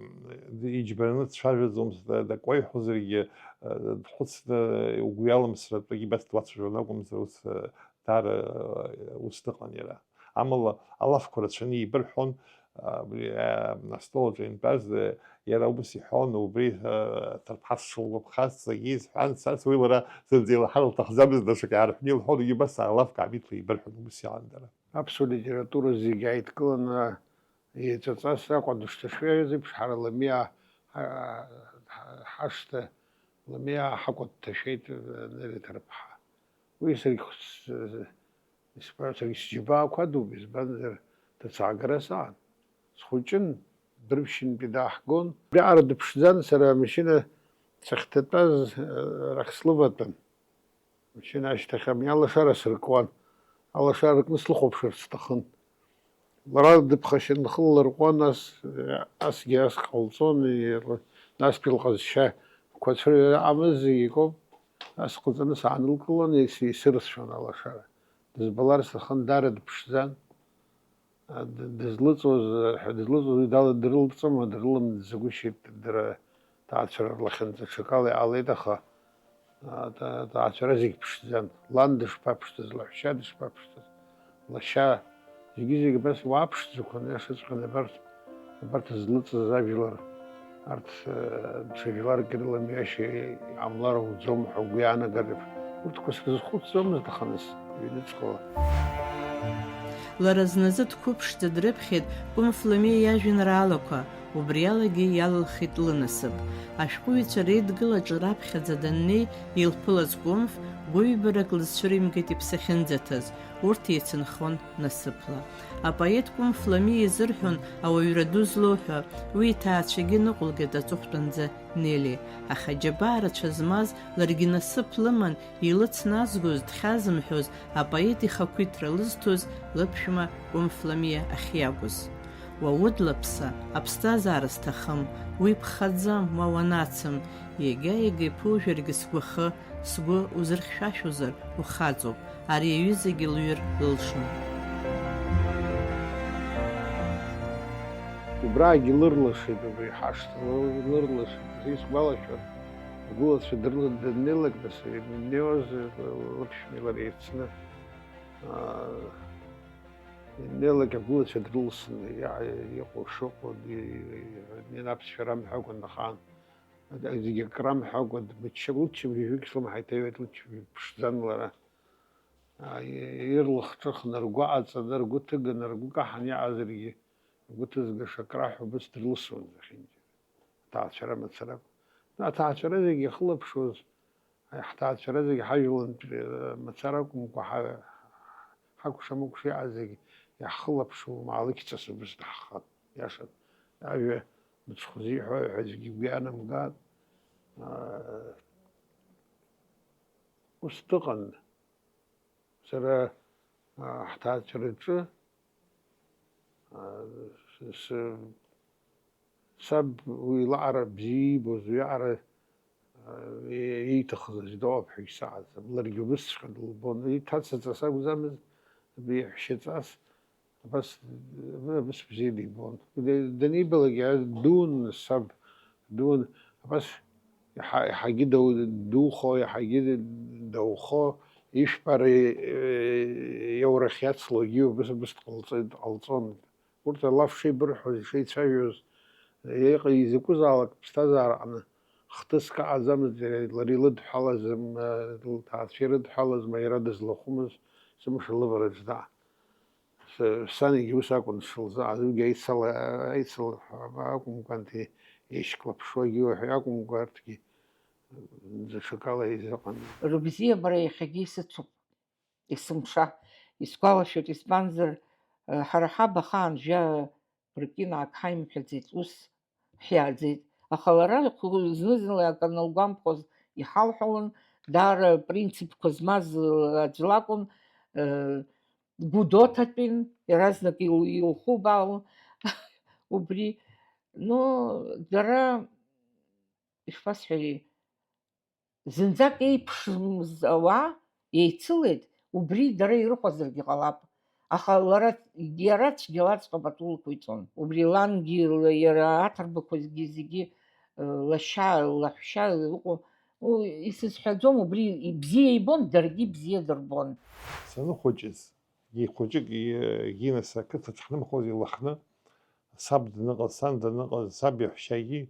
иџьбараны дцәажәаӡомызт, да-, дакәеиҳәозаргьы, э, дхәыцны угәы иалымсратәы, егьи убас дуацәажәон акәымзар, ус, э, даара, э, ус дыҟан иара. Амала алафқәа рацәаны еибырҳәон, Абри, а, астол аҿы интәаз, э, иара убас иҳәон, убри, э, ҭарԥҳа сшылгәаԥхаз, саргьы исҳәан, сас уи лара зынӡа илаҳар лҭахӡамызт, даҽак иаарҳәны илҳәон, егьи убас алафк аамиҭла еибырҳәон, убас иҟан дара. Аԥсуа литература зегьы ааидкыланы, еҵәаҵас Аҟәа дышҭашәеиз еиԥш, ҳара Ламиа, ҳа-, ҳа-, ҳашҭа, Ламиа ҳакәа дҭашәеит, э, Нелли ҭарԥҳа. Уи саргь хс-, Исҳәар, саргьы сџьабаақәа адуп, избанзар, ҭацаагара саан. Схәыҷын, дырԥшьынтәи дааҳгон. Убриаҟара дыԥшӡан, сара амашьына сахьҭатәаз, э, арахь слыватәан. Амашьына ашьҭахь ами алашара сыркуан. Алашара ркны слыхәаԥшырц сҭахын. Лара дыԥхашьан, лхы ллырҟәуан, нас, э, асгьы ас ҟалҵон, и-, настәи лҟазшьа қәацәыра амаз зегь икоуп. Ас ҟаҵаны саанылкылон, ис-, исырцәон алашара. Дызбалар сҭахын, даара дыԥшӡан. А, д-, дызлыҵуаз, ҳәа дызлыҵуаз уи дала-, дрылҵуама, дрыламӡагәышьеит, дара ҭаацәара рлахьынҵа ҽакала иҟалеит, аха, а, та-, ҭаацәара зегь ԥшӡан. Лан дышԥаԥшӡаз, лаҳәшьа дышԥаԥшӡаз, лашьа, зегьы-зегь абас уааԥшӡақәан, иашаҵәҟьаны абарҭ, абарҭ злыҵыз ажәлар. Арҭ, э, даҽа жәларк ирыламҩашьа иҟамлар ауӡом ҳәа угәы иаанагар еиԥш, урҭқәа срызхәыцӡомызт, аха нас, ҩныҵҟала. Лара зназы дқәыԥшӡа дрыԥхьеит Кәымф Ламиа иажәеинраалақәа, убриалагьы иалылхит лынасыԥ. Ашәҟәыҩҩцәа реидгылаҿы раԥхьаӡа даннеи, илԥылаз Кәымф гәыҩбарак лызцәыримгеит иԥсы ахьынӡаҭаз, урҭ еицынхон насыԥла. Апоет Кәымф Ламиа изырҳәон ауаҩра ду злоу ҳәа, уи иҭаацәагьы ныҟәылгеит аҵыхәтәанӡа Нели, аха џьабаа рацәа змаз, ларгьы насыԥ лыман, илыцназгоз, дхьазымҳәоз, апоет ихақәиҭра лызҭоз лыԥшәма Кәымф Ламиа ахьиакәыз. Уа удлаԥса, аԥсҭазаара сҭахым, уи ԥхаӡам, уа уанацым, иагьа-иага иԥужәаргьы сгәахы, сгәы узырхьшәашәозар, ухаҵоуп, ари аҩызагьы лҩыр лылшон. Убраагьы лырлашеит, убри ҳашҭа лы-, лырлашеит. Исгәалашәоит, агәылацәа дрылан даннеилак, нас, инеиуаз, лыԥшәмеи лареи еицны, аа, иннеилак агәылацәа дрылсны, иа-, иҟоу шыҟоу, ди-, ди-, аԥсшәа рамҳәакәа нхаан. Зегьы акрамҳәакәа, дмыччакәа, лыччабжь жәҩык слымҳа иҭаҩуеит, лыччабжь ԥшӡан лара. А, и-, ирлахҿыхны, ргәы аҵаны, ргәы ҭыганы, ргәы каҳан иааз ргьы, ргәы ҭызгаша акраҳәа убыс дрылсуан зехьынџьара. Аҭаацәара мацаракәа. Аҭаацәара зегьы иахылаԥшуаз, ҳҭаацәара зегьы ҳажәлантәи, э, мацара акәымкәа, ҳа-, ҳакәша-мыкәша иааз зегьы иаҳхылаԥшуа, маалықьҵас убыс даҳхап, иашан. Ажәа мыцхә зиҳәо ҳәа аӡәгьы игәы иаанамган, аа, ус дыҟан. Сара, аа, ҳҭаацәараҿы, аа, с-, с-, саб уи лаҟара бзиа иибоз, уиаҟара, аа, ииҭахыз аӡә дыҟоуп ҳәа исаҳаӡам. Ларгьы убысҵәҟьа дылбон. Иҭацаҵас акәӡамызт, абри иаҳәшьаҵас. Абас, абас бзиа дибон. Данибалак, иара дуун, саб дуун, абас иаҳа-, иаҳагьы дау-, духо, иаҳагьы даухо, ишәпара, э, иаурахь иацлогьы убас, убас дҟалҵеит, дҟалҵон. Урҭ алаф шеибырҳәоз, ишеицәажәоз, иҟа-, изакәызаалак ԥсҭазаараҟны хҭыск аҟаӡамызт, иара, лара илыдҳәалаз, м, лҭаацәа ирыдҳәалаз, ма иара дызлахәымыз, сымш лывараҿ даа. С-, сан егьи ус акәын дшылзааз, уигьы аицала, аицала ҳәа акәымкәа, анҭ еишьклаԥшуагьы уҳәа акәымкәа, арҭгьы даҽакала изыҟан. Рыбзиабара иахьагьы исыцуп, есымша. Исгәалашәоит, избанзар, ҳара ҳаб ахаан жәа пракинак ҳаимҳәаӡеит, ус ҳиааӡеит. Аха лара хә-, зны-зынла акы аналгәамԥхоз иҳалҳәалон, даара принципқәа змаз аӡә лакәын, э, Гәдоуҭатәин, иаразнак ил-, илхубаалон убри. Ну, дара, ишԥасҳәари, зынӡак еиԥшымз ауаа еицылеит, убри дара ирыхәазаргьы ҟалап. Аха лара, иара цәгьалаҵәҟьа пату лықәиҵон. Убри лангьы, ла-, иара аҭырбақәагьы зегьы, э, лашьа, лаҳәшьа ыҟоу, у, исызҳәаӡом, убри ибзиа ибон, даргьы ибзиа дырбон. Саныхәыҷыз, ихәыҷык, и-, Гинес ақыҭаҿ ҳнымхоз илыхны, саб даныҟаз, сан даныҟаз, саб иаҳәшьагьы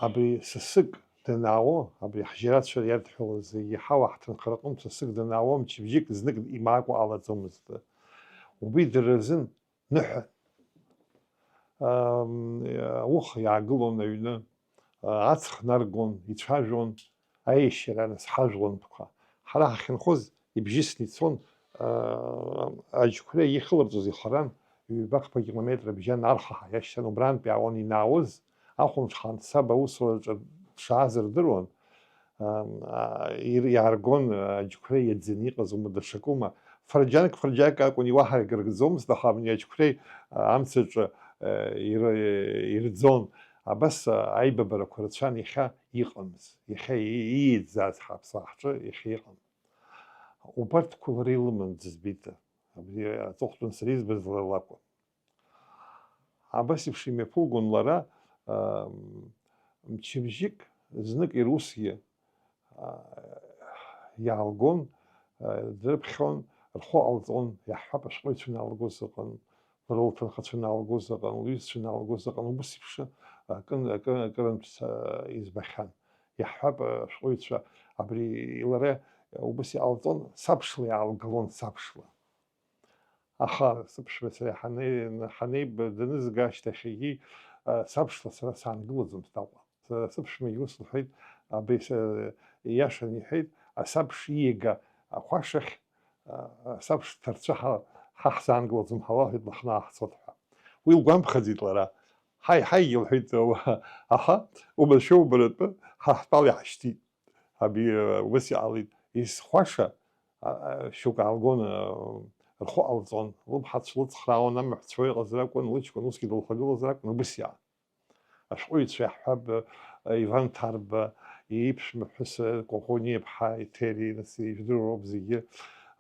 абри сасык данаауо, абри ҳжьарацәа иадҳәалаз, еиҳау аҳҭынхара аҟынтә сасык данаауо, мчыбжьык знык имаакәа ҟалаӡомызт. Убри дара рзын ныҳәан. Ам, ауха иаагылон аҩны, аҵх наргон, ицәажәон, аешьара анысҳажәлантәқәа. Ҳара ҳахьынхоз ибжьысны ицон, аа, аџьқәреи ихыларҵоз ихаран, ҩба-хԥа километр абжьан архаҳа иашьҭан, убрантә иаауан инаауаз, ахәымҽхан саб аусураҿы дшааз рдыруан, аа, ир-, иааргон, аџьқәреи иаӡаны иҟаз ума даҽакума. Фырџьанк, фырџьанк акәын, иуаҳарак рыгӡомызт, аха абни аџьқәреи, аа, амцаҿы, аа, ир-, ирӡон. Абас, аа, аибабарақәа рацәан, иахьа иҟамыз, иахьа и-, ииӡаз ҳаԥсуаа ҳҿы иахьа иҟам. Убарҭқәа лара илыман Ӡызбиҭа, абри аҵыхәтәан сара избаз лара лакәын. Абас еиԥш имҩаԥылгон лара, ам, мчыбжьык знык ирусгьы, а, иаалгон, а, дрыԥхьон, рхәы ҟалҵон, иаҳҳәап, ашәҟәыҩҩцәа инаалгоз ыҟан, лара лҭынхацәа инаалгоз ыҟан, лҩызцәа инаалгоз ыҟан, убас еиԥш акын-, акы-, акырынтә са избахьан. Иаҳҳәап, ашәҟәыҩҩцәа абри лара убас иҟалҵон, сабшла иаалгалон, сабшла. Аха сыԥшәма сара ҳанеи-, ҳанеиб-, данызга ашьҭахь егьи, а, сабшла сара саангылаӡомызт Аҟәа. Са сыԥшәмагьы ус лҳәеит, абри са-, ииашаны иҳәеит, асабш иига ахәашахь, а, асабш ҭарцәы ҳа, ҳа ҳзаангылаӡом, ҳауалҳәеит, лыхнаа ҳцот ҳәа. Уи лгәамԥхаӡеит лара. Ҳаи, ҳаи, лҳәеит, аха, убаршәа убаратәы ҳа ҳтәала иҳашьҭит. Абри, ус иҟалеит. Исхәаша, а, а, шьоук аалгон, а, рхәы ҟалҵон. Лыԥҳацә лыцхраауан, амаҳәцәа иҟазар акәын, лыҷкәын усгьы дылхагылазар акәын, убыс иаан. Ашәҟәыҩҩцәа иаҳҳәап, а, Иван Ҭарба, иԥшәма ԥҳәыс, а, Коӷониа-ԥҳа Еҭери, нас ижәдыруа роуп зегьы.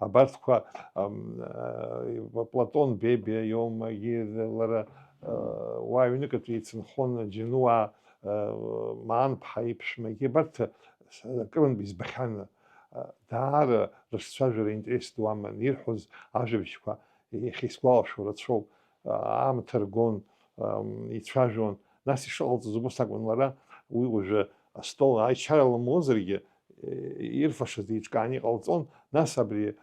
Абарҭқәа, ам, а, Платон Бебиа иоума, егьи лара, а, уа аҩныкаҿ еицынхон, Џьынуаа, а, Маан-ԥҳа иԥшәма, егьи абарҭ акырынтә избахьан, даара рыҿцәажәара интерес ду аман, ирҳәоз ажәабжьқәа иахьа исгәалашәо рацәоуп, аамҭа ргон, ицәажәон, нас ишыҟалҵоз убыс акәын лара, уи уажәы астол аичара лымуазаргьы, ирфашаз еиҿкааны иҟалҵон, нас абри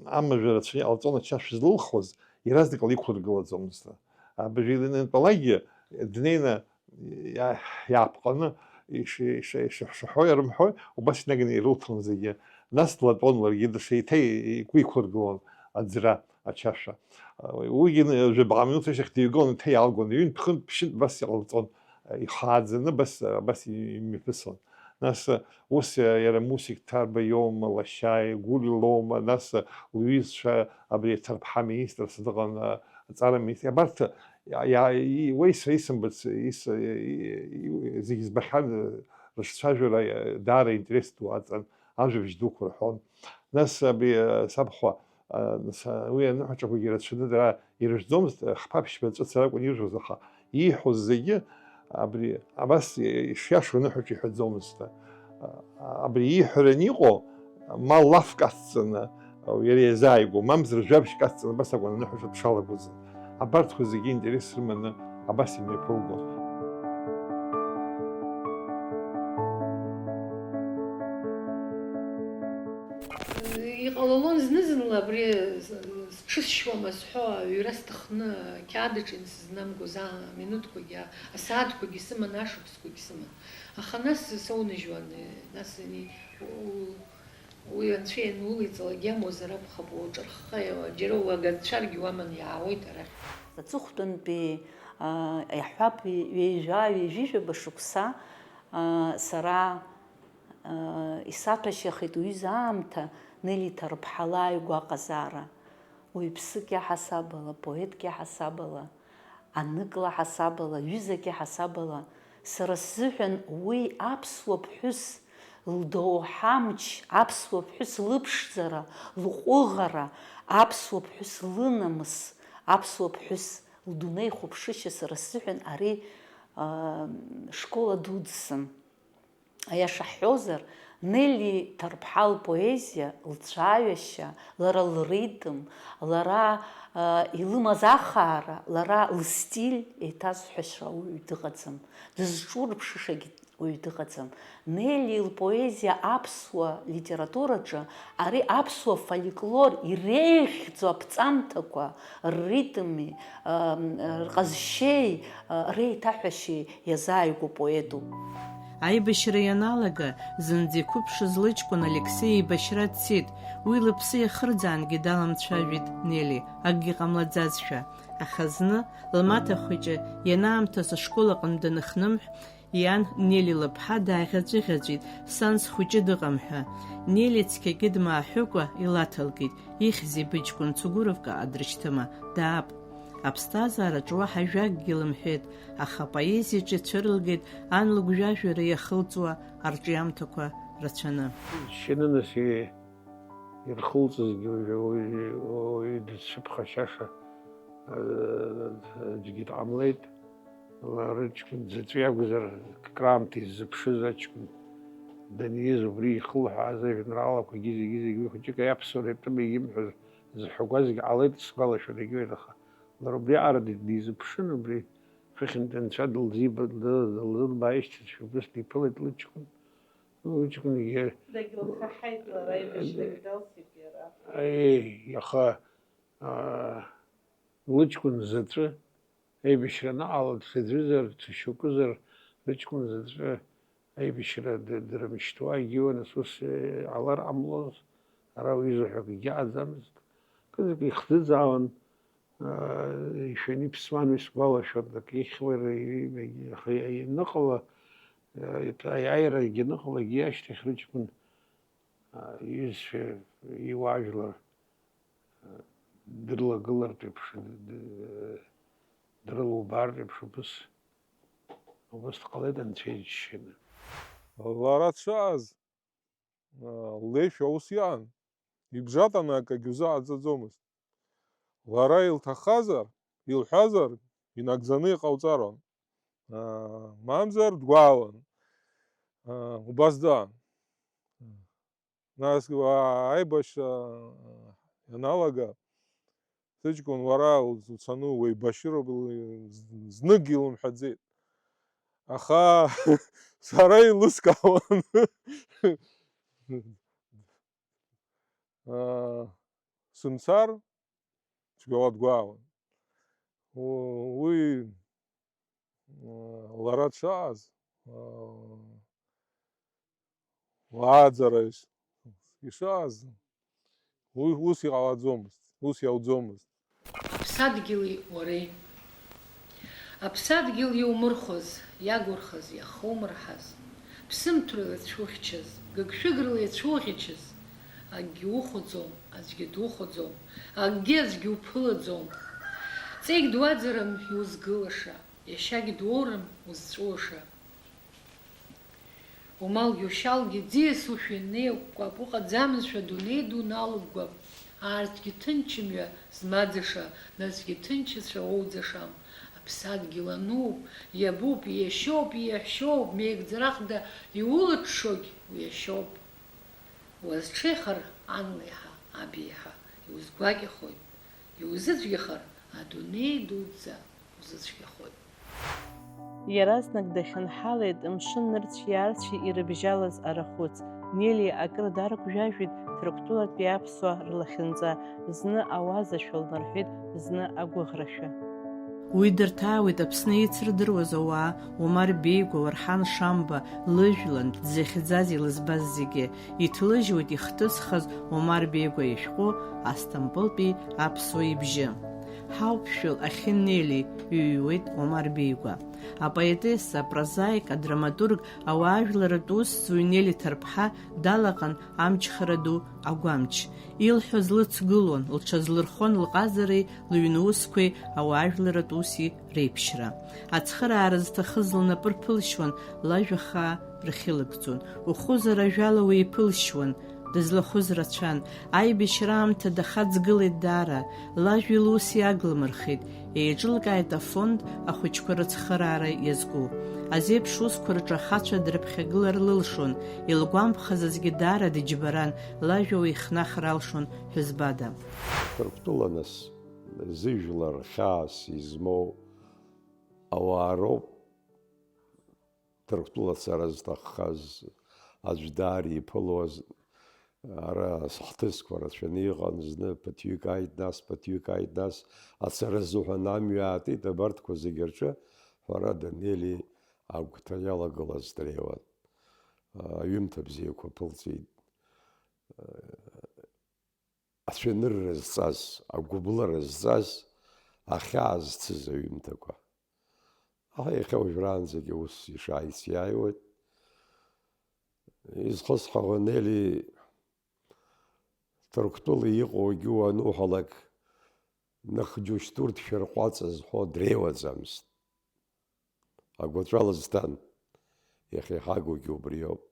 амажәа рацәаны иҟалҵон ачашә злылхуаз, иаразнак ала иқәлыргылаӡомызт. Абыржәы иланантәалакгьы днеины иа-, иаапҟаны иши-, иши-, ишышәшәаҳәои рымҳәои, убас инаганы ирылҭон зегьы. Нас длатәон ларгьы, дышеиҭа игәы иқәлыргылон аӡра, ачашәа. Уигьы ны-, жәабаҟа минуҭ рышьҭахь дыҩгылан, еиҭа иаалгон, ҩынтә-хынтә ԥшьынтә абас иҟалҵон, ихааӡаны абас, абас имҩаԥысон. Нас, ус, иара Мусик Ҭарба иоума, лашьа Гәлиа лоума, нас лҩызцәа, абри аҭарԥҳа министрс дыҟан, аҵара министр, абарҭ, иа-, иа-, и-, уеи сара исымбац, ис-, и-, и-, зегь збахьан, рыҿцәажәара даара интерес ду аҵан, ажәабжь дуқәа рҳәон. Нас абри, сабхәа, А, нас, а, уи аныҳәаҿақәагьы рацәаны дара ирыжәӡомызт, а, хԥа-ԥшьба ҵәыцара акәын иржәуаз, аха ииҳәоз зегьы абри абас ишиашоу аныҳәаҿа иҳәаӡомызт. А, абри ииҳәараны иҟоу, ма лафк ацҵаны, а, иара иазааигәоу, мамзар жәабжьк ацҵаны абас акәын аныҳәаҿа дшалагоз. Абарҭқәа зегьы интерес рыманы абас имҩаԥылгон. Иҟалалон зны-зынла абри сҽысшьуама зҳәо аҩра сҭахны, ақьаадыҿ инсызнамгоз, аа, аминуҭқәагьы, асааҭқәагьы сыман, ашықәсқәагьы сыман. Аха нас сауныжьуан, нас ани, у-, уи анцәа ианулеиҵалак иамуазар акәхап, уҿырхха, џьара уагацәаргьы уаман иаауеит арахь. Аҵыхәтәантәи, аа, иаҳҳәап, ҩажәа, ҩажәижәаба шықәса, аа, сара Исаҭәашьахеит уҩыза аамҭа Нели Ҭарԥҳа лааигәа аҟазаара. Уаҩԥсык иаҳасабала, поетк иаҳасабала, анык лаҳасабала, ҩызак иаҳасабала, сара сзыҳәан уи аԥсуа ԥҳәыс лдоуҳа амч, аԥсуа ԥҳәыс лыԥшӡара, лҟәыӷара, аԥсуа ԥҳәыс лынамыс, аԥсуа ԥҳәыс лдунеихәаԥшышьа сара сзыҳәан ари, аа, школа дуӡӡан. Аиаша ҳҳәозар, Нели Ҭарԥҳа лпоезиа, лцәаҩашьа, лара лритм, лара, а, илымаз ахаара, лара лстиль еиҭазҳәаша уаҩ дыҟаӡам, дызҿурԥшышагь уаҩ дыҟаӡам. Нели лпоезиа аԥсуа литератураҿы ари аԥсуа фольклор иреиӷьӡоу аԥҵамҭақәа, рритми, а, рҟазшьеи, а, реиҭаҳәашьеи иазааигәоу поетуп. Аибашьра ианалага, зынӡа иқәыԥшыз лыҷкәын Алексеи еибашьра дцеит, уи лыԥсы иахырӡаангьы даламцәажәеит Нели, акгьы ҟамлаӡазшәа. Аха зны, лмаҭа хәыҷы ианаамҭаз ашкол аҟны даныхнымҳә, иан Нели лыԥҳа дааӷьаҵәыӷьаҵәит, сан схәыҷы дыҟам ҳәа. Нели цқьагьы дмааҳәыкәа илаҭалкит, ихьзеи быҷкәын Цугуровкаҟа дрышьҭыма, даап. Аԥсҭазаараҿ уаҳа ажәакгьы лымҳәеит, аха апоезиаҿы ицәырылгеит ан лыгәжәажәара иахылҵуа арҿиамҭақәа рацәаны. Шьанынас ирхылҵызгьы уажәы уаҩы, уаҩы дызцәыԥхашьаша, э, аӡәгьы дҟамлеит. Ла-, рыҷкәын заҵә иакәзар, краамҭа иззыԥшыз аҷкәын даниз, убри ихылҳәааз ажәеинраалақәагьы зегьы-зегьы уи хәыҷык аԥсуара иатәым егьимҳәоз зыҳәақәазгьы ҟалеит, сгәалашәарагьы уеит, аха лара убриаҟара ди-, дизыԥшын, убри хыхьынтә анцәа дылзиба-, ды-, дылзылбааишьҭызшәа убыс диԥылеит лыҷкәын. Лыҷкәынгьы дагьылхаҳаит лара, аибашьрагь далсит иара. Аиеи, аха, аа, лыҷкәын заҵәы аибашьра анаҟала дцаӡәызар, дцәышьакәызар, лыҷкәын заҵәы аибашьра д-, дрымшьҭуа егьиуан, ус, ус, э, ҟалар ҟамлоз, ара уи изыҳәо акгьы ыҟаӡамызт. Кызак ихӡыӡаауан, аа, ишәаны иԥсуан уи сгәалашәоит, акы ихьуа иара, аха ианыҟала, э, аиааирагьы аныҟалак, ашьҭахь рыҷкәын, аа, иҩызцәа иуаажәлар дрылагылартә еиԥш, д-, д-, дрылубаартә еиԥш, убыс, убыс дҟалеит анцәа иџьшьаны. Лара дшыҟаз, леишәа ус иҟан, ибжатаны акагьы узыҟаҵаӡомызт. Лара илҭаххазар, илҳәазар, инагӡаны иҟауҵароан. Мамзар дгәаауан. Убас дыҟан. Нас, аа, аибашьра, аа, ианалага, сыҷкәын, уара уц-, уцаны уеибашьыроуп, ил-, з-, зныкгьы илымҳәаӡеит. Аха сара еилыскаауан. Аа, сымцар, цәгьала дгәаауан. У-, уи, лара дшыҟаз, лааӡара иш-, ишыҟаз, уи ус иҟалаӡомызт, ус иауӡомызт. Аԥсадгьыли уареи. Аԥсадгьыл иумырхәаз, иагурхаз, иахумырҳаз, ԥсымҭәрыла ицәухьчаз, гыгшәыгрыла ицәуӷьычыз, акгьы ухәаӡом, аӡәгьы духәаӡом, акгьы аӡәгьы уԥылаӡом. Ҵеигь дуаӡарым иузгылаша, иашьагь дуоурым узҵәуаша. Умалгьы ушьалгьы ӡиас ушәа инеиқәкуп, уҟаӡамызшәа адунеи ду налуггәап. Аарцәгьы ҭынчымҩа змаӡаша, насгьы ҭынчыцәа уоуӡашам. Аԥсадгьыл ануп, иабуп, иашьоуп, иаҳәшьоуп, меигӡарахда иулыҽҽогь уиашьоуп. Уазҽеихар анлеиҳа, абеиҳа иузгәакьахоит, иузыцәгьахар адунеи дуӡӡа узыцәгьахоит. Иаразнак дахьынҳалеит мшын нырцә-иаарцәы ирыбжьалаз арахәыц. Нели акыр даргәжәажәит Ҭырқәтәылатәи аԥсуаа рлахьынҵа, зны ауазашәа лнарҳәит, зны агәыӷрашәа. Уи дырҭаауеит Аԥсны еицырдыруаз ауаа, Омар Беигәа, Уарҳан Шамба, лыжәлантә, дзыхьӡаз илызбаз зегьы. Иҭлыжьуеит ихҭысхыз Омар Беигәа ишәҟәы Асҭампылтәи аԥсуа ибжьы. Ҳауԥшәыл ахьы Нели, иҩуеит Омар Беигәа. Апоетесса, апрозаик, адраматург, ауаажәларратә усзуҩ Нели Ҭарԥҳа далаҟан амчхара ду агәамч. Илҳәоз лыцгылон, лҽазлырхон лҟазареи лыҩны усқәеи ауаажәларратә уси реиԥшьра. Ацхыраара зҭахыз лнапы рԥылшьуан, лажәа хаа рхьылыгӡон. Ухәызар ажәала уиԥылшьуан, дызлахәыз рацәан. Аибашьра аамҭа дахаҵгылеит даара, лажәеи луси агламырхеит. Еиҿылкааит афонд ахәыҷқәа рыцхыраара иазку. Азеиԥш усқәа рҿы ахацәа дрыԥхьагылар лылшон, илгәамԥхаз аӡәгьы даара дыџьбаран, лажәа уихнахыр алшон ҳәызбада. Ҭырқәтәыла нас зыжәлар хьаас измоу ауаа роуп. Ҭырқәтәыла ацара зҭаххаз аӡә даара иԥылоз, ара ҳҭыӡқәа рацәаны иҟан, зны ԥыҭҩык ааит, нас ԥыҭҩык ааит, нас ацара азыҳәан амҩа аатит, абарҭқәа зегьы рҿы, ҳәарада, Нели агәҭа иалагылаз дреиуан. Аҩымҭа бзиақәа ԥылҵәеит. Ацәанырра зҵаз, агәыблыра зҵаз, ахьаа зцыз аҩымҭақәа. Аха иахьа уажәраанӡагьы ус ишааиц иааиуеит. Изхысҳәаауа, Нели Ҭырқәтәыла иҟоугьы уануҳәалак, ных џьушьҭ урҭ шәырҟәаҵ зҳәо дреиуаӡамызт. Агәаҵәа лызҭан, иахьа иҳагугьы убриоуп.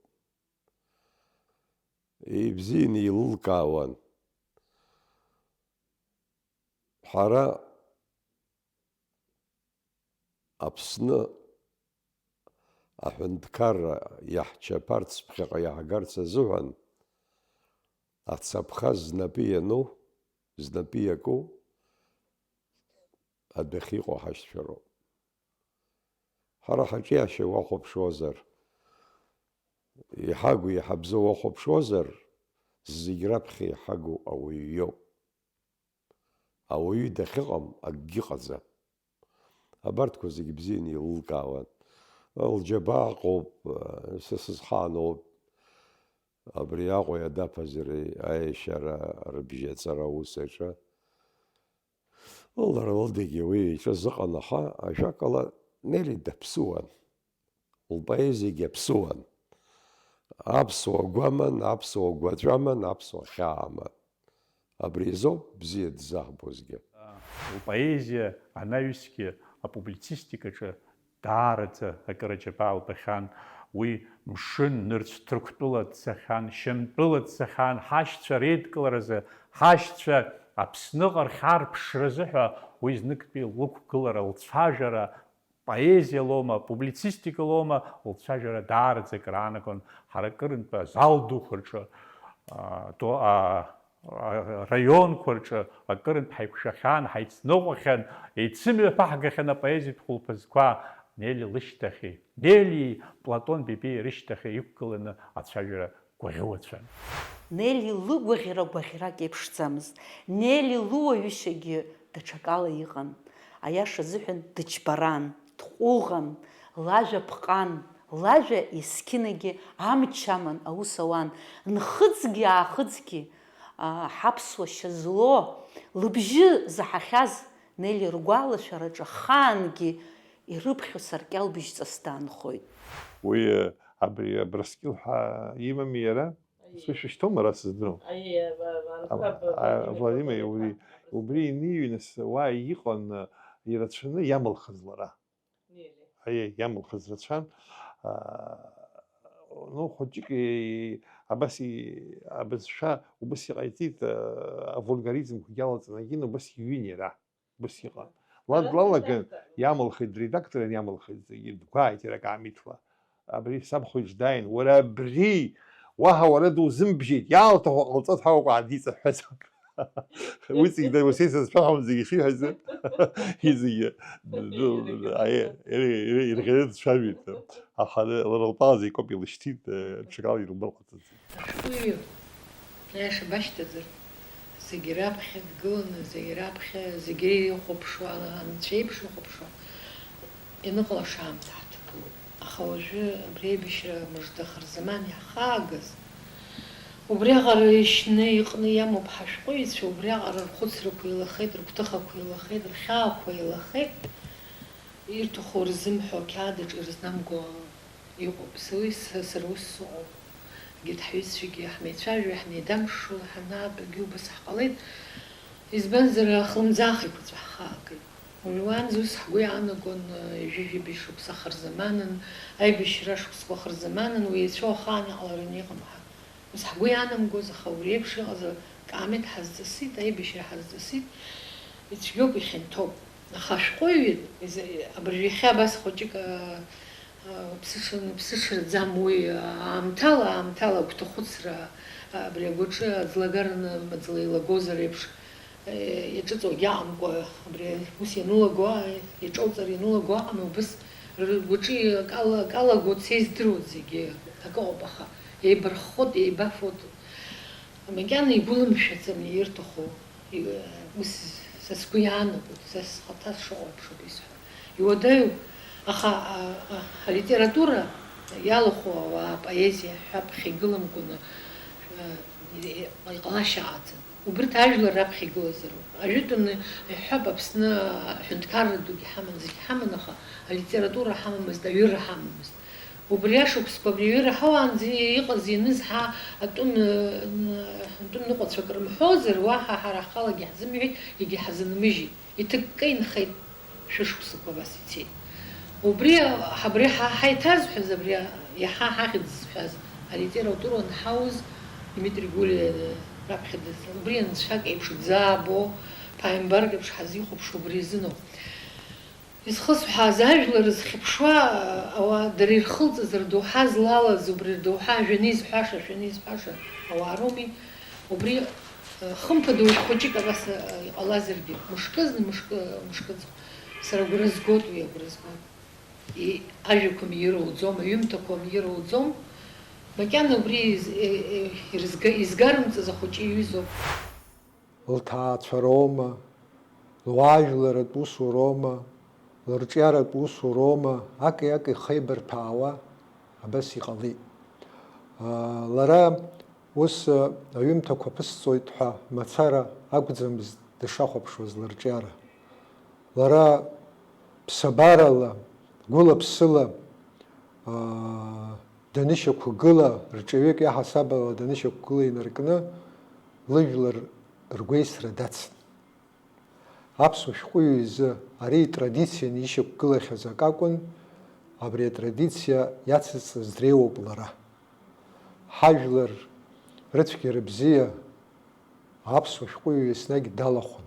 Ибзианы еилылкаауан. Ҳара Аԥсны аҳәынҭқарра иаҳчаԥарц, ԥхьаҟа иаҳгарц азыҳәан, ацаԥха знапы иану, знапы иаку адәахьы иҟоу ҳашьцәа роуп. Ҳара ҳаҿиашьа уахәаԥшуазар, иҳагу, иҳабзоу уахәаԥшуазар, зегь раԥхьа иҳагу ауаҩы иоуп. Ауаҩы дахьыҟам акгьы ыҟаӡам. Абарҭқәа зегь бзианы еилылкаауан. Лџьабаа ыҟоуп, са сызҳаануп абри Аҟәеи Адаԥазареи аешьара рыбжьаҵара аус аҿы. Лара лыдагьы уи иҿы зыҟанаҳа, ажәакала, Нели даԥсуан. Лпоезиагьы аԥсуан. Аԥсуа гәаман, аԥсуа гәаҵәаман, аԥсуа хьааман. Абри азоуп бзиа дызаҳбозгьы. Лпоезиа анаҩсгьы апублицистикаҿы даараӡа акыр аџьабаа лбахьан. Уи мшын нырцә Ҭырқәтәыла дцахьан, Шьамтәыла дцахьан, ҳашьцәа реидкыларазы, ҳашьцәа Аԥсныҟа рхьарԥшразы ҳәа уи зныктәи лықәгылара, лцәажәара, поезиа лоума, публицистика лоума, лцәажәара даараӡа акыр аанагон. Ҳара акырынтә азал дуқәа рҿы, а, то-, а, а, раионқәа рҿы акырынтә ҳаиқәшәахьан, ҳаицныҟәахьан, еицымҩаԥаҳгахьан апоезиатә хәылԥазқәа Нели лышьҭахьи, Нелии Платон Бебиеи рышьҭахьи иқәгыланы ацәажәара гәаӷьуацәан. Нели лыгәаӷьра гәаӷьрак еиԥшӡамызт. Нели луаҩышьагьы даҽакала иҟан. Аиаша азыҳәан дыџьбаран, дҟәыӷан, лажәа ԥҟан, лажәа есқьынагьы амч аман аус ауан. Нхыҵгьы-аахыҵгьы, аа, ҳаԥсуа шьа злоу, лыбжьы заҳахьаз Нели ргәалашәараҿы ахаангьы ирыԥхьо саркьал быжьҵас даанхоит. Уи, абри Абрыскьыл ҳәа имами иара? Аиеи. Сышәышьҭоума, ара сыздыруам? Аиеи, а, а, Владимир, убри, убри иниҩныс уа иҟан, ирацәаны иамылхыз лара. Нели. Аиеи, иамылхыз рацәан. А, ну, хәыҷык и-, абас и-, абызшәа убас иҟаиҵеит, а, авульгаризмқәагьы алаҵаны, егьин убас иҩын иара. Ус иҟан. Лад лалаган иамылхит, дредакторын иамылхит, зегьы дгәааит иара акаамеҭла. Абри сабхәыҷ дааин, уара абри, уаҳа уара дузымбжьеит, иаалҭаху ҟалҵо ҭаауп, аадиҵаҳәҳәаз. Уи зегь дара ус еицызҳәахуан зегьы шиҳәаз. Изегьы. Аиеи, иара, иара, ирӷьаны дцәажәеит. Аха лара лтәала зегь коуп илышьҭит, ҽакала илмырҟаҵаӡеит. Ашәҟәыҩҩы, аиаша башьҭазар, зегь раԥхьа дгыланы, зегь раԥхьа, зегь ирыхәаԥшуа, анцәа еиԥш ихәаԥшуа, ианыҟалаша аамҭа ҳҭагылоуп. Аха уажәы абри аибашьра мыжда хырзаман иаҳхаагаз, убриаҟара ишьны иҟны иамоуп ҳашәҟәыҩҩцәа, убриаҟара рхәыцрақәа еилахеит, рыгәҭыхақәа еилахеит, рхьаақәа еилахеит, ирҭаху рзымҳәо ақьаад аҿы ирызнамго Иҟоуп, са уи са, сара ус сыҟоуп. Егьырҭ ҳҩызцәагьы ҳмеицәажәо, иаҳнеидамшшо, ҳанаатәогьы убас ҳҟалеит. Избанзар, ахлымӡаах еиқәаҵәа ҳхаагеит. Уажәы уаанӡа ус ҳгәы иаанагон, ҩажәи жәибжь шықәса хырзаманын, аибашьра шықәсқәа хырзаманын, уи еицәоу ахаан иҟалараны иҟам ҳәа. Ус ҳгәы иаанамгоз, аха убри еиԥш иҟаз акаамеҭ ҳазҵысит, аибашьра ҳазҵысит, ицәгьоуп, ихьанҭоуп. Аха ашәҟәыҩҩы, изы, абыржәы иахьа абас хәыҷык, а, а, ԥсыҽын-, ԥсыҽраӡам уи, а, аамҭала, аамҭала агәҭахәыцра, а, абри агәаҿы аӡлагараны маӡала илагозар еиԥш, э, иаҿыҵуагьы аҟамкәа, абри ус ианылаго, а, иаҿоуҵар ианылаго аҟами, убыс ргәаҿы акала, акалаго цеи здыруеит зегьы, акы ыҟоуп, аха еибарххоит, еибафоит. Макьана игәылымшәаӡам ирҭаху, и-, ус са сгәы иаанагоит, са схаҭа сшыҟоу еиԥш ауп исҳәо. Иуадаҩуп, аха, а, а, алитература иалахәу ауаа апоезиа ҳәаԥхьа игыламкәаны, а, и-, иҟалашьа аҟаӡам. Убырҭ ажәлар раԥхьа игылазароуп. Ажәытәаны иҳәап, Аԥсны аҳәынҭқарра дугьы ҳаман, зегь ҳаман, аха алитература ҳамамызт, аҩыра ҳамамызт. Убри ашықәсқәа абри аҩыра ҳауаанӡа иҟаз-ианыз ҳа атәым, атәым ныҟәацәак рымҳәозар, уаҳа ҳара ҳхалагьы ҳзымҳәеит, егьи ҳазынмыжьит. Иҭыкка инхеит, шәышықәсақәа абас ицеит. Убри, абри ҳа ҳаиҭазҳәаз, абри иаҳа ҳахьӡ зҳәаз алитература анҳауз, Дмитри Гулиа раԥхьа даз-, убри анцәак еиԥш дзаабо, ԥааимбарк еиԥш ҳазихәаԥшуа убри азыноуп. Изхысҳәааз ажәлар зхьыԥшуа, ауаа дара ирхылҵыз рдоуҳа злалаз, убри рдоуҳа жәаны изҳәаша, шәаны изҳәаша ауаа роуми. Убри, э, хымԥада уажә хәыҷык абас, э, иҟалазаргьы, мышкызны, мышкы-, мышкыҵәҟьа. Сара агәра згоит уи, агәра згоит. И-, ажәақәа мирауӡом, аҩымҭақәа мирауӡом. Макьана убри из-, э, э, ирызга-, изгарымҵаз ахәыҷы иҩызоуп. Лҭаацәароума, луаажәларатә усуроума, лырҿиаратә усуроума, аки-аки ихеибарҭәаауа абас иҟалеит. Аа, лара ус, аҩымҭақәа ԥысҵоит ҳәа мацара акәӡамызт дышахәаԥшуаз лырҿиара. Лара ԥсабарала, гәыла-ԥсыла, аа, данышьақәгыла, рҿаҩык иаҳасабала данышьақәгыла инаркны, лыжәлар ргәеисра дацын. Аԥсуа шәҟәыҩҩы изы ари традицианы ишьақәгылахьаз акы акәын, абри атрадициа иацызҵаз дреиуоуп лара. Ҳажәлар рыцәгьара бзиа аԥсуа шәҟәыҩҩы еснагь далахәын.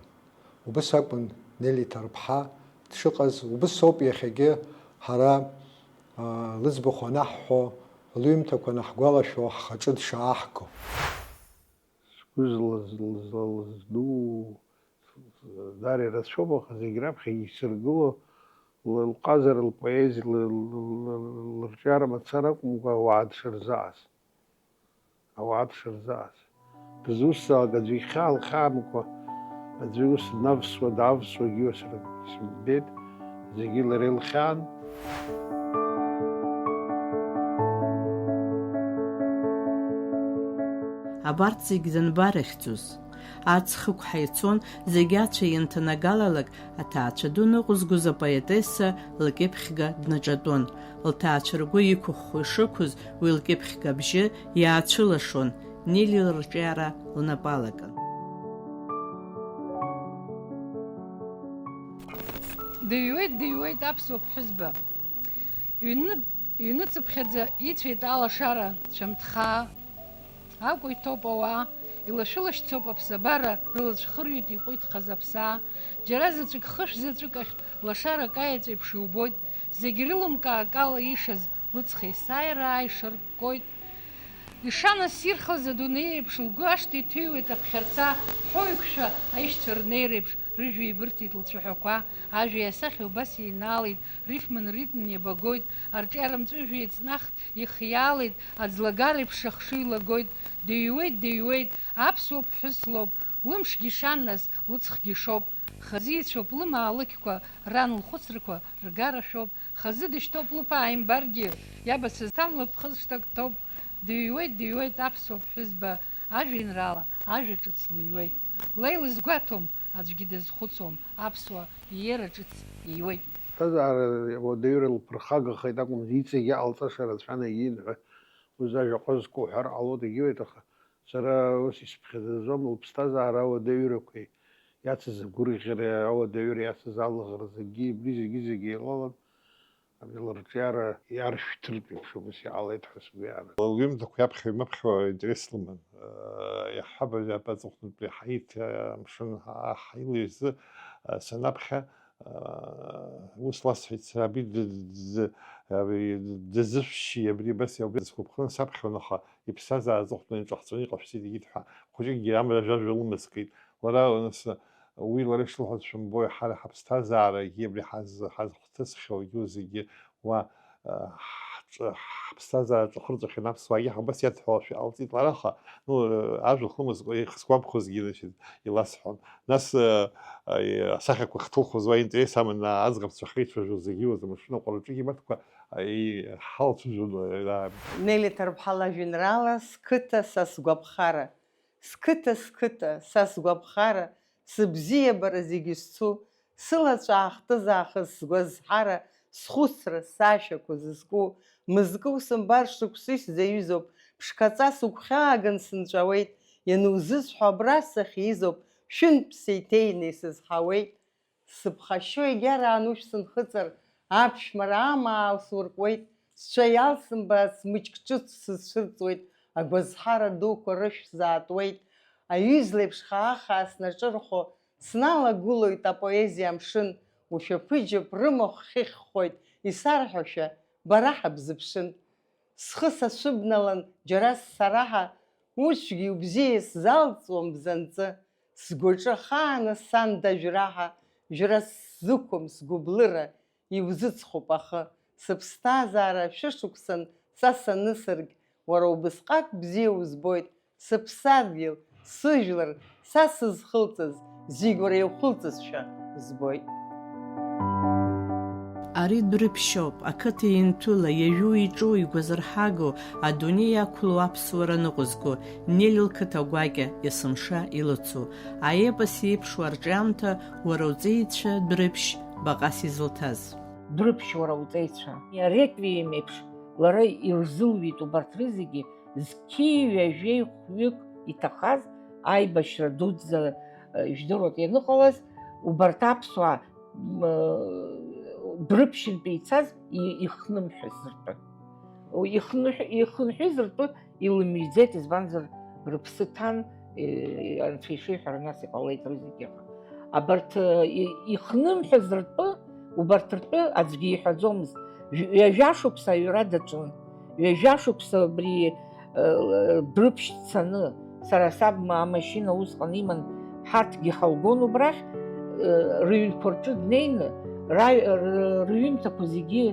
Убыс акәын Нели Ҭарԥҳа дшыҟаз, убыс ауп иахьагьы ҳара, аа, лыӡбахә анаҳҳәо, лҩымҭақәа анаҳгәалашәо ҳхаҿы дшааҳго. Сгәы злаз-, зла-, зду даара ирацәоуп, аха зегь раԥхьа исыргыло ла-, лҟазара, лпоезиа, ла-, ла-, ла-, лырҿиара мацара акәымкәа, ауаа дшырзааз. Ауаа дшырзааз. Дызусҭзаалак аӡәы ихьаа лхьаамқәа, аӡәы ус днавсуа, даавсуагьы уасрак сымбеит, зегьы лара илхьаан. Абарҭ зегь данбарыхьӡоз? Аҵх ықәҳа ицон, зегь ацәа ианҭанагалалак, аҭаацәа ду ныҟәызгоз апоетесса лкьыԥхьга днаҿатәон. Лҭаацәа ргәы иқәыхәхәо ишықәыз уи лкьыԥхьга абжьы иаацәылашон, Нели лырҿиара лнапы алакын. Дыҩуеит, дыҩуеит аԥсуа ԥҳәызба. Ҩны, ҩныцыԥхьаӡа ицәеит алашара, цәамҭхаа. Акәа иҭоуп ауаа, илашәылашьцоуп аԥсабара, рылацәа хырҩоит иҟәиҭхаз аԥсаа. Џьара заҵәык хышә заҵәык ахьтә лашарак аеҵә еиԥш иубоит, зегь рылымкаа акала ишаз лыҵх есааира ааишарккоит. Ишанассирхаз адунеи еиԥш лгәы ашҭа иҭыҩуеит аԥхьарца, ҳәоуеиқәшәа аишьцәа рнеира еиԥш рыжәҩа еибырҭеит лцәаҳәақәа, ажәеи асахьеи убас еинаалеит, рифмын ритм иабагоит, арҿиара мҵәыжәҩа еиҵнахт, ихиаалеит, аӡлагара еиԥш ахшыҩ лагоит, дыҩуеит, дыҩуеит, аԥсуа ԥҳәыс лоуп, лымшгьы ишан нас, лыҵхгьы шоуп, хазы ицәоуп лымаалықьқәа, ран лхәыцрақәа ргара шәоуп, хазы дышьҭоуп лыԥааимбаргьы, иабацаз ҭамлатә хызшҭак ҭоуп, дыҩуеит, дыҩуеит аԥсуа ԥҳәызба, ажәеинраала, ажәа ҿыц лыҩуеит. Ла илызгәаҭом, аӡәгьы дазхәыцуам, аԥсуа иера ҿыц ииуеит. Ԥсҭазаара ауадаҩра лԥырхагахеит акәымзи, иҵегь иҟалҵаша рацәан егьин ҳәа, уи зажәа ҟызқәа уҳәар ҟалоит, егьиуеит, аха сара ус исыԥхьаӡаӡом, лыԥсҭазаара ауадаҩрақәеи иацыз агәырӷьара, ауадаҩра иацыз алыӷра зегьы, абри зегьы-зегьы еилалан, абри лырҿиара иаршәҭыртә еиԥш убас иҟалеит ҳәа сгәы иаанагоит. Лҩымҭақәа иаԥхьа-ҩымаԥхьо аинтерес лыман. Иаҳҳәап, абри аҵыхәтәантәи ҳаиҭ амшын ҳа-, ҳаилаҩ азы, санаԥхьа, Ус ласҳәеит сара, абри д-, д-, д-, абри дазышәшьи, абри абас иалбеит, сгәаԥханы саԥхьон, аха иԥсҭазаара аҵыхәтәаны иҿахҵәаны иҟашәҵеит, егьит ҳәа. Хәыҷыкгьы амра ажәажәа лымазкит. Лара, нас, уи лара ишылҳәаз шәымбои, ҳара ҳаԥсҭазаарагьы, абри ҳаз-, ҳазхәҭысхьоугьы зегьы уа, а, ҳҿы, ҳаԥсҭазаара ҿахырҵәахьан аԥсуаагьы, ҳа убас иадҳәалашәа иҟалҵеит лара, аха, ну, ажәа лхымызкуа, ихсгәамԥхозгьы, значит, иласҳәон. Нас, э, э, асахьақәа хҭылхуаз уа интерес аман, аӡӷабцәа ахьеицәажәоз зегьы уаз амашьына аҟәараҿы имарҭқәа, э, иҳалцәажәон, э, ра-. Нели Ҭарԥҳа лажәеинраала Сқыҭа са сгәаԥхара. Сқыҭа, сқыҭа, са сгәаԥхара, сыбзиабара зегьы зцу, сылацәа аахтыз аахыс сгәазҳара, схәыцра, сашәақәа зызку, мызкы усымбар шықәсыжь заҩызоуп, ԥшқаҵа сыгәхьааган сынҵәауеит, ианузысҳәо абра сахьизоуп, шәынтә сеиҭеины исызҳауеит. Сыԥхашьо егьараан ушә сынхыҵыр, аԥшәмара амаа суркуеит, сцәа иалсымбаац мыҷк ҿыц сызцәырҵуеит, агәазҳара дуқәа рышә заатуеит, аҩызлеиԥш хаа-хаа снаҿырхәо, сналагылоит апоезиа амшын, ушәаԥыџьаԥ рымахә хьыхьхоит, исарҳәошәа, бара ҳабзыԥшын. Схы сацәыбналан, џьара ссараҳа, уцәгьеи убзиеи сзалҵуам бзанҵы. Сгәаҿы ахааны сан дажәраҳа, жәра сзықәым сгәыблыра, иузыҵхуп ахы. Сыԥсҭазаара шәышықәсан са санысыргь, уара убысҟак бзиа узбоит, сыԥсадгьыл, сыжәлар, са сызхылҵыз, зегь уара иухылҵызшәа збоит. Ари Дәрыԥшьоуп, ақыҭа ианҭәыла, иажәу-иҿу, игәазырҳагоу, адунеи иақәлоу аԥсуара ныҟәызго, Нели лқыҭа гәакьа есымша илыцу, аепос еиԥшу арҿиамҭа, уара уҵеицәа Дәрыԥшь баҟас изылҭаз. Дәрыԥшь, уара уҵеицәа. Ареквием еиԥш лара илзылҩит убарҭ рызегьы, зқьи ҩажәеи хәҩык иҭахаз аибашьра дуӡӡа, э, ижәдыруеит ианыҟалаз, убарҭ аԥсуаа, м, э, Дәрыԥшьынтәи ицаз и-, ихнымҳәыз ртәы. Ихныҳә-, ихынҳәыз ртәы илымҩӡеит, избанзар, рыԥсы ҭан, э, анцәа ишиҳәара нас иҟалеит рызегьы. Абарҭ, э, и-, ихнымҳәыз ртәы, убарҭ ртәы аӡәгьы иҳәаӡомызт. Ҩ-, ҩажәа шықәса аҩра даҿын. Ҩажәа шықәса абри, э, Дәрыԥшь дцаны, сара саб ма-, амашьына усҟан иман, ҳарҭгьы ҳалгон убрахь, э, рыҩнқәа рҿы днеины, ра-, ры-, рыҩымҭақәа зегьы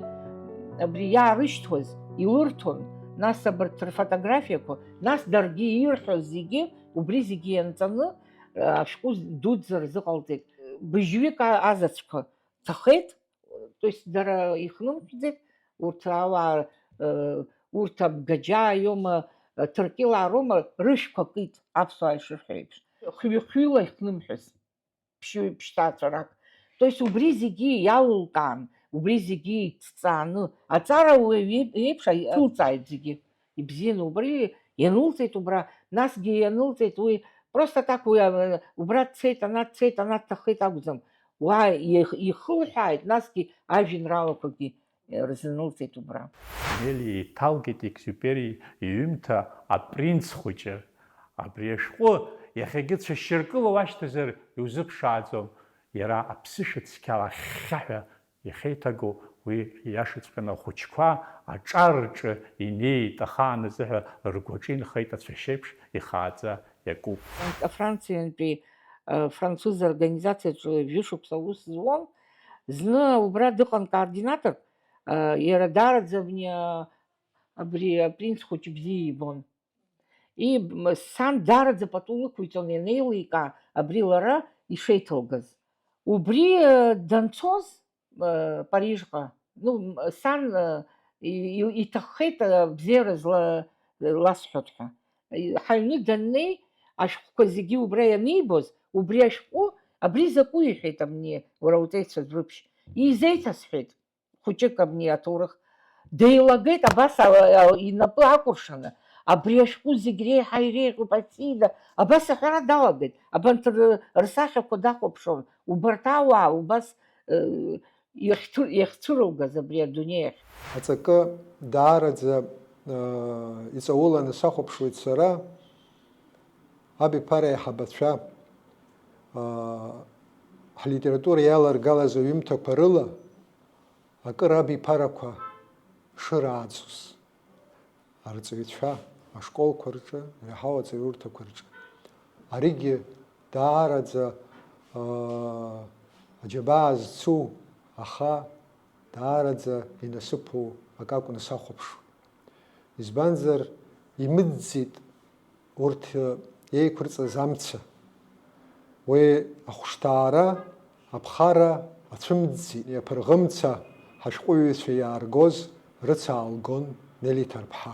абри иаарышьҭуаз, илырҭон, нас абарҭ рфотографиақәа, нас даргьы ирҳәоз зегьы, убри зегьы ианҵаны, э, ашәҟәы дуӡӡа рзыҟалҵеит. Быжьҩык а-, азаҵәқәа ҭахеит, то есть дара ихнымҳәӡеит, урҭ ауаа, э, урҭ абгаџьаа иоума, э, ҭырқьылаа роума, рышәқәа кит, аԥсуаа ишырҳәо еиԥш. Хҩы-хҩыла ихнымҳәыз. Ԥшьҩы-ԥшьҭацәарак. То есть убри зегьы иалылкаан, убри зегьы иҭҵааны, аҵарауаҩ еиԥш аиҭылҵааит зегьы. Ибзианы убри ианылҵеит убра, насгьы ианылҵеит уи, просто так уи, а, убра дцеит, ана дцеит, ана дҭахеит акәӡам. Уа их-, ихылҳәааит, насгьы ажәеинраалақәагьы рзынылҵеит убра. Нели иҭалгеит Екзиупери иҩымҭа Апринц хәыҷы. Абри ашәҟәы иахьагьы цәашьыркыла уашьҭазар иузыԥшааӡом, иара аԥсышәа цқьала ахьхьаҳәа иахьеиҭагоу уи ииашаҵәҟьаны ахәыҷқәа аҿар рҿы инеит, ахаан азыҳәа ргәаҿы инхеит, ацәашьеиԥш ихааӡа иакуп. Афранциантәи, э, француз организациаҿы жәышықәса аус зуан, зны убра дыҟан координаторк, э, иара даараӡа абни, э, абри апринц хәыҷ бзиа ибон. И, м, сан даараӡа пату лықәиҵон ианеиликаа абри лара ишеиҭылгаз. Убри, э, данцоз, э, Парижҟа, ну, м, сан, э, и-, и-, иҭаххеит, э, бзиара зла-, ласҳәоит ҳәа. И-, ҳаҩны даннеи, ашәҟәқәа зегьы убра ианибоз, убри ашәҟәы, абри закәу, иҳәеит, абни, уара уҵеицәа Дәрыԥшь. Изеиҭасҳәеит. Хәыҷык абни аҭоурых деилагеит, абас ала, ала, инапы акәыршаны, абри ашәҟәы зегь реиҳа иреиӷьуп, Аҵида, абас аҳәара далагеит, абанҭ р-, рсахьақәа дахәаԥшуан, убарҭ ауаа убас, э, иахьҭы-, иахьцәырылгаз абри адунеи ахь. Аҵакы даараӡа, э, иҵауланы сахәаԥшуеит сара, абиԥара аиҳабацәа, аа, Ҳлитература иаларгалаз аҩымҭақәа рыла акыр абиԥарақәа шырааӡоз, арҵаҩцәа ашколқәа рҿы, иреиҳау аҵараурҭақәа рҿы. Аригьы даараӡа, аа, аџьабаа зцу, аха даараӡа инасыԥу акы акәны сахәаԥшуан. Избанзар, имыӡӡеит урҭ еиқәырҵаз амца. Уи ахәышҭаара, аԥхара ацәымӡӡеит. Иаԥырӷымца ҳашәҟәыҩҩцәа иааргоз рыца аалгон Нели Ҭарԥҳа.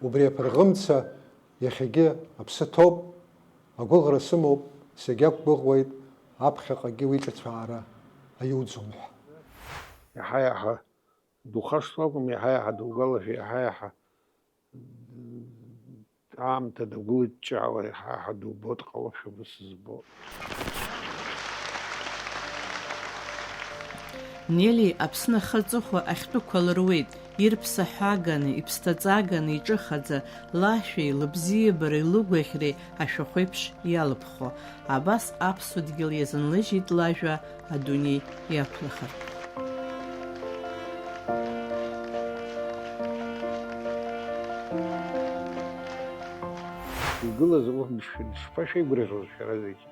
Убри аԥырӷымца иахьагьы аԥсы ҭоуп, агәыӷра сымоуп, сегьақәгәыӷуеит аԥхьаҟагьы уи ҿыцәаара аиуӡом ҳәа. Иаҳа-иаҳа духашҭуа акәым, иаҳа-иаҳа дугәалашәо, иаҳа-иаҳа аамҭа дагәылыҷҷаауа, иаҳа-иаҳа дубо дҟалошәа ус збо. Нели Аԥсны ахы аҵыхәа ахьтәы қәа лыруеит, ирԥсаҳәаганы, иԥсҭаҵаганы, иҿыхаӡа, лашәеи, лыбзиабареи, лыгәаӷьреи ашәахәеиԥш иалыԥхо. Абас аԥсуа дгьыл иазынлыжьит лажәа адунеи иақәлахартә. Игылаз, ух, дыш-, дышԥашәеигәырӷьоз шәара зегь?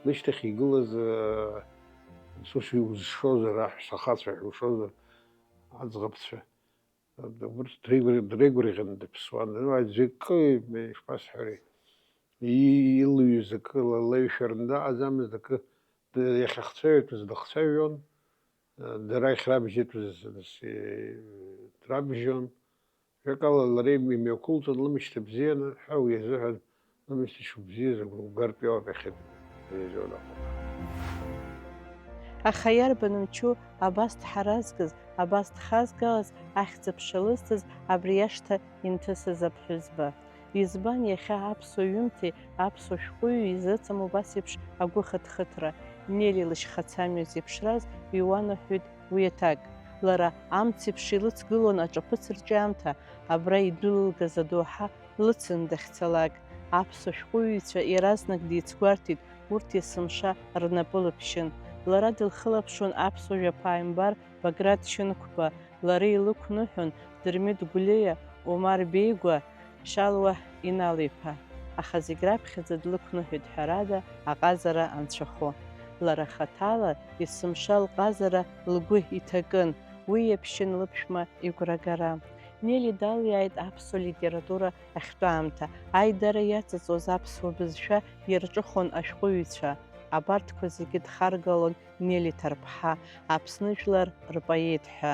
Лышьҭахь игылаз, э, ус иузшозар, аҳәса ахацәа ҳәа ушозар, аӡӷабцәа. Урҭ дреигәырӷьаны дыԥсуан. Ну, аӡәы акы, ишԥасҳәари, и-, илҩыз акы, ла-, лаҩшәараны дыҟаӡамызт, акы, д-, иахьахцәажәатәыз дыхцәажәон, дара иахьрабжьатәыз, ес-, драбжьон. Жәакала, лара им-, имҩақәылҵон лымшьҭа бзианы ҳәа, уи азыҳәан лымшьҭа шыбзиаз агәра угартә иоуп иахьа дырҩагылахо. Аха иарбан мчу абас дҳаразгаз, абас дхазгалаз, ахьӡ-аԥша лызҭаз, абри ашҭа инҭысыз аԥҳәызба? Избан иахьа аԥсуа ҩымҭеи аԥсуа шәҟәыҩҩы изыцым убас еиԥш агәыхыҭхыҭра? Нели лышьхацамҩа зеиԥшраз иуанаҳәоит уи аҭак. Лара амцеиԥш илыцгылон аҿаԥыц рҿиамҭа, абра идәылылгаз адоуҳа лыцын дахьцалак. Аԥсуа шәҟәыҩҩцәа иаразнак деицгәарҭеит, урҭ есымша рнапы лыԥшьын. Лара дылхылаԥшуан аԥсуа жәаԥааимбар Баграт Шьынқәба, лара илықәныҳәон Дырмит Гәлиа, Омар Беигәа, Шьалуа Инал-иԥа. Аха зегь раԥхьаӡа длықәныҳәеит, ҳәарада, аҟазара анцәахәы. Лара хаҭала есымша лҟазара лгәы иҭакын, уи иаԥшьын лыԥшәма игәрагара. Нели далиааит аԥсуа литература ахьтәы аамҭа, аидара иаҵаҵоз аԥсуа бызшәа иарҿыхон ашәҟәыҩҩцәа. Абарҭқәа зегьы дхаргалон Нели Ҭарԥҳа, Аԥсны жәлар рпоет ҳәа.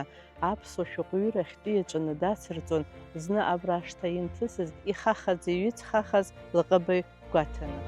Аԥсуа шәҟәыҩҩра ахьтәы иаҿаны дацырҵон, зны абра ашҭа ианҭысыз, ихахаӡа иҩыҵхахаз лҟыбаҩ гәаҭаны.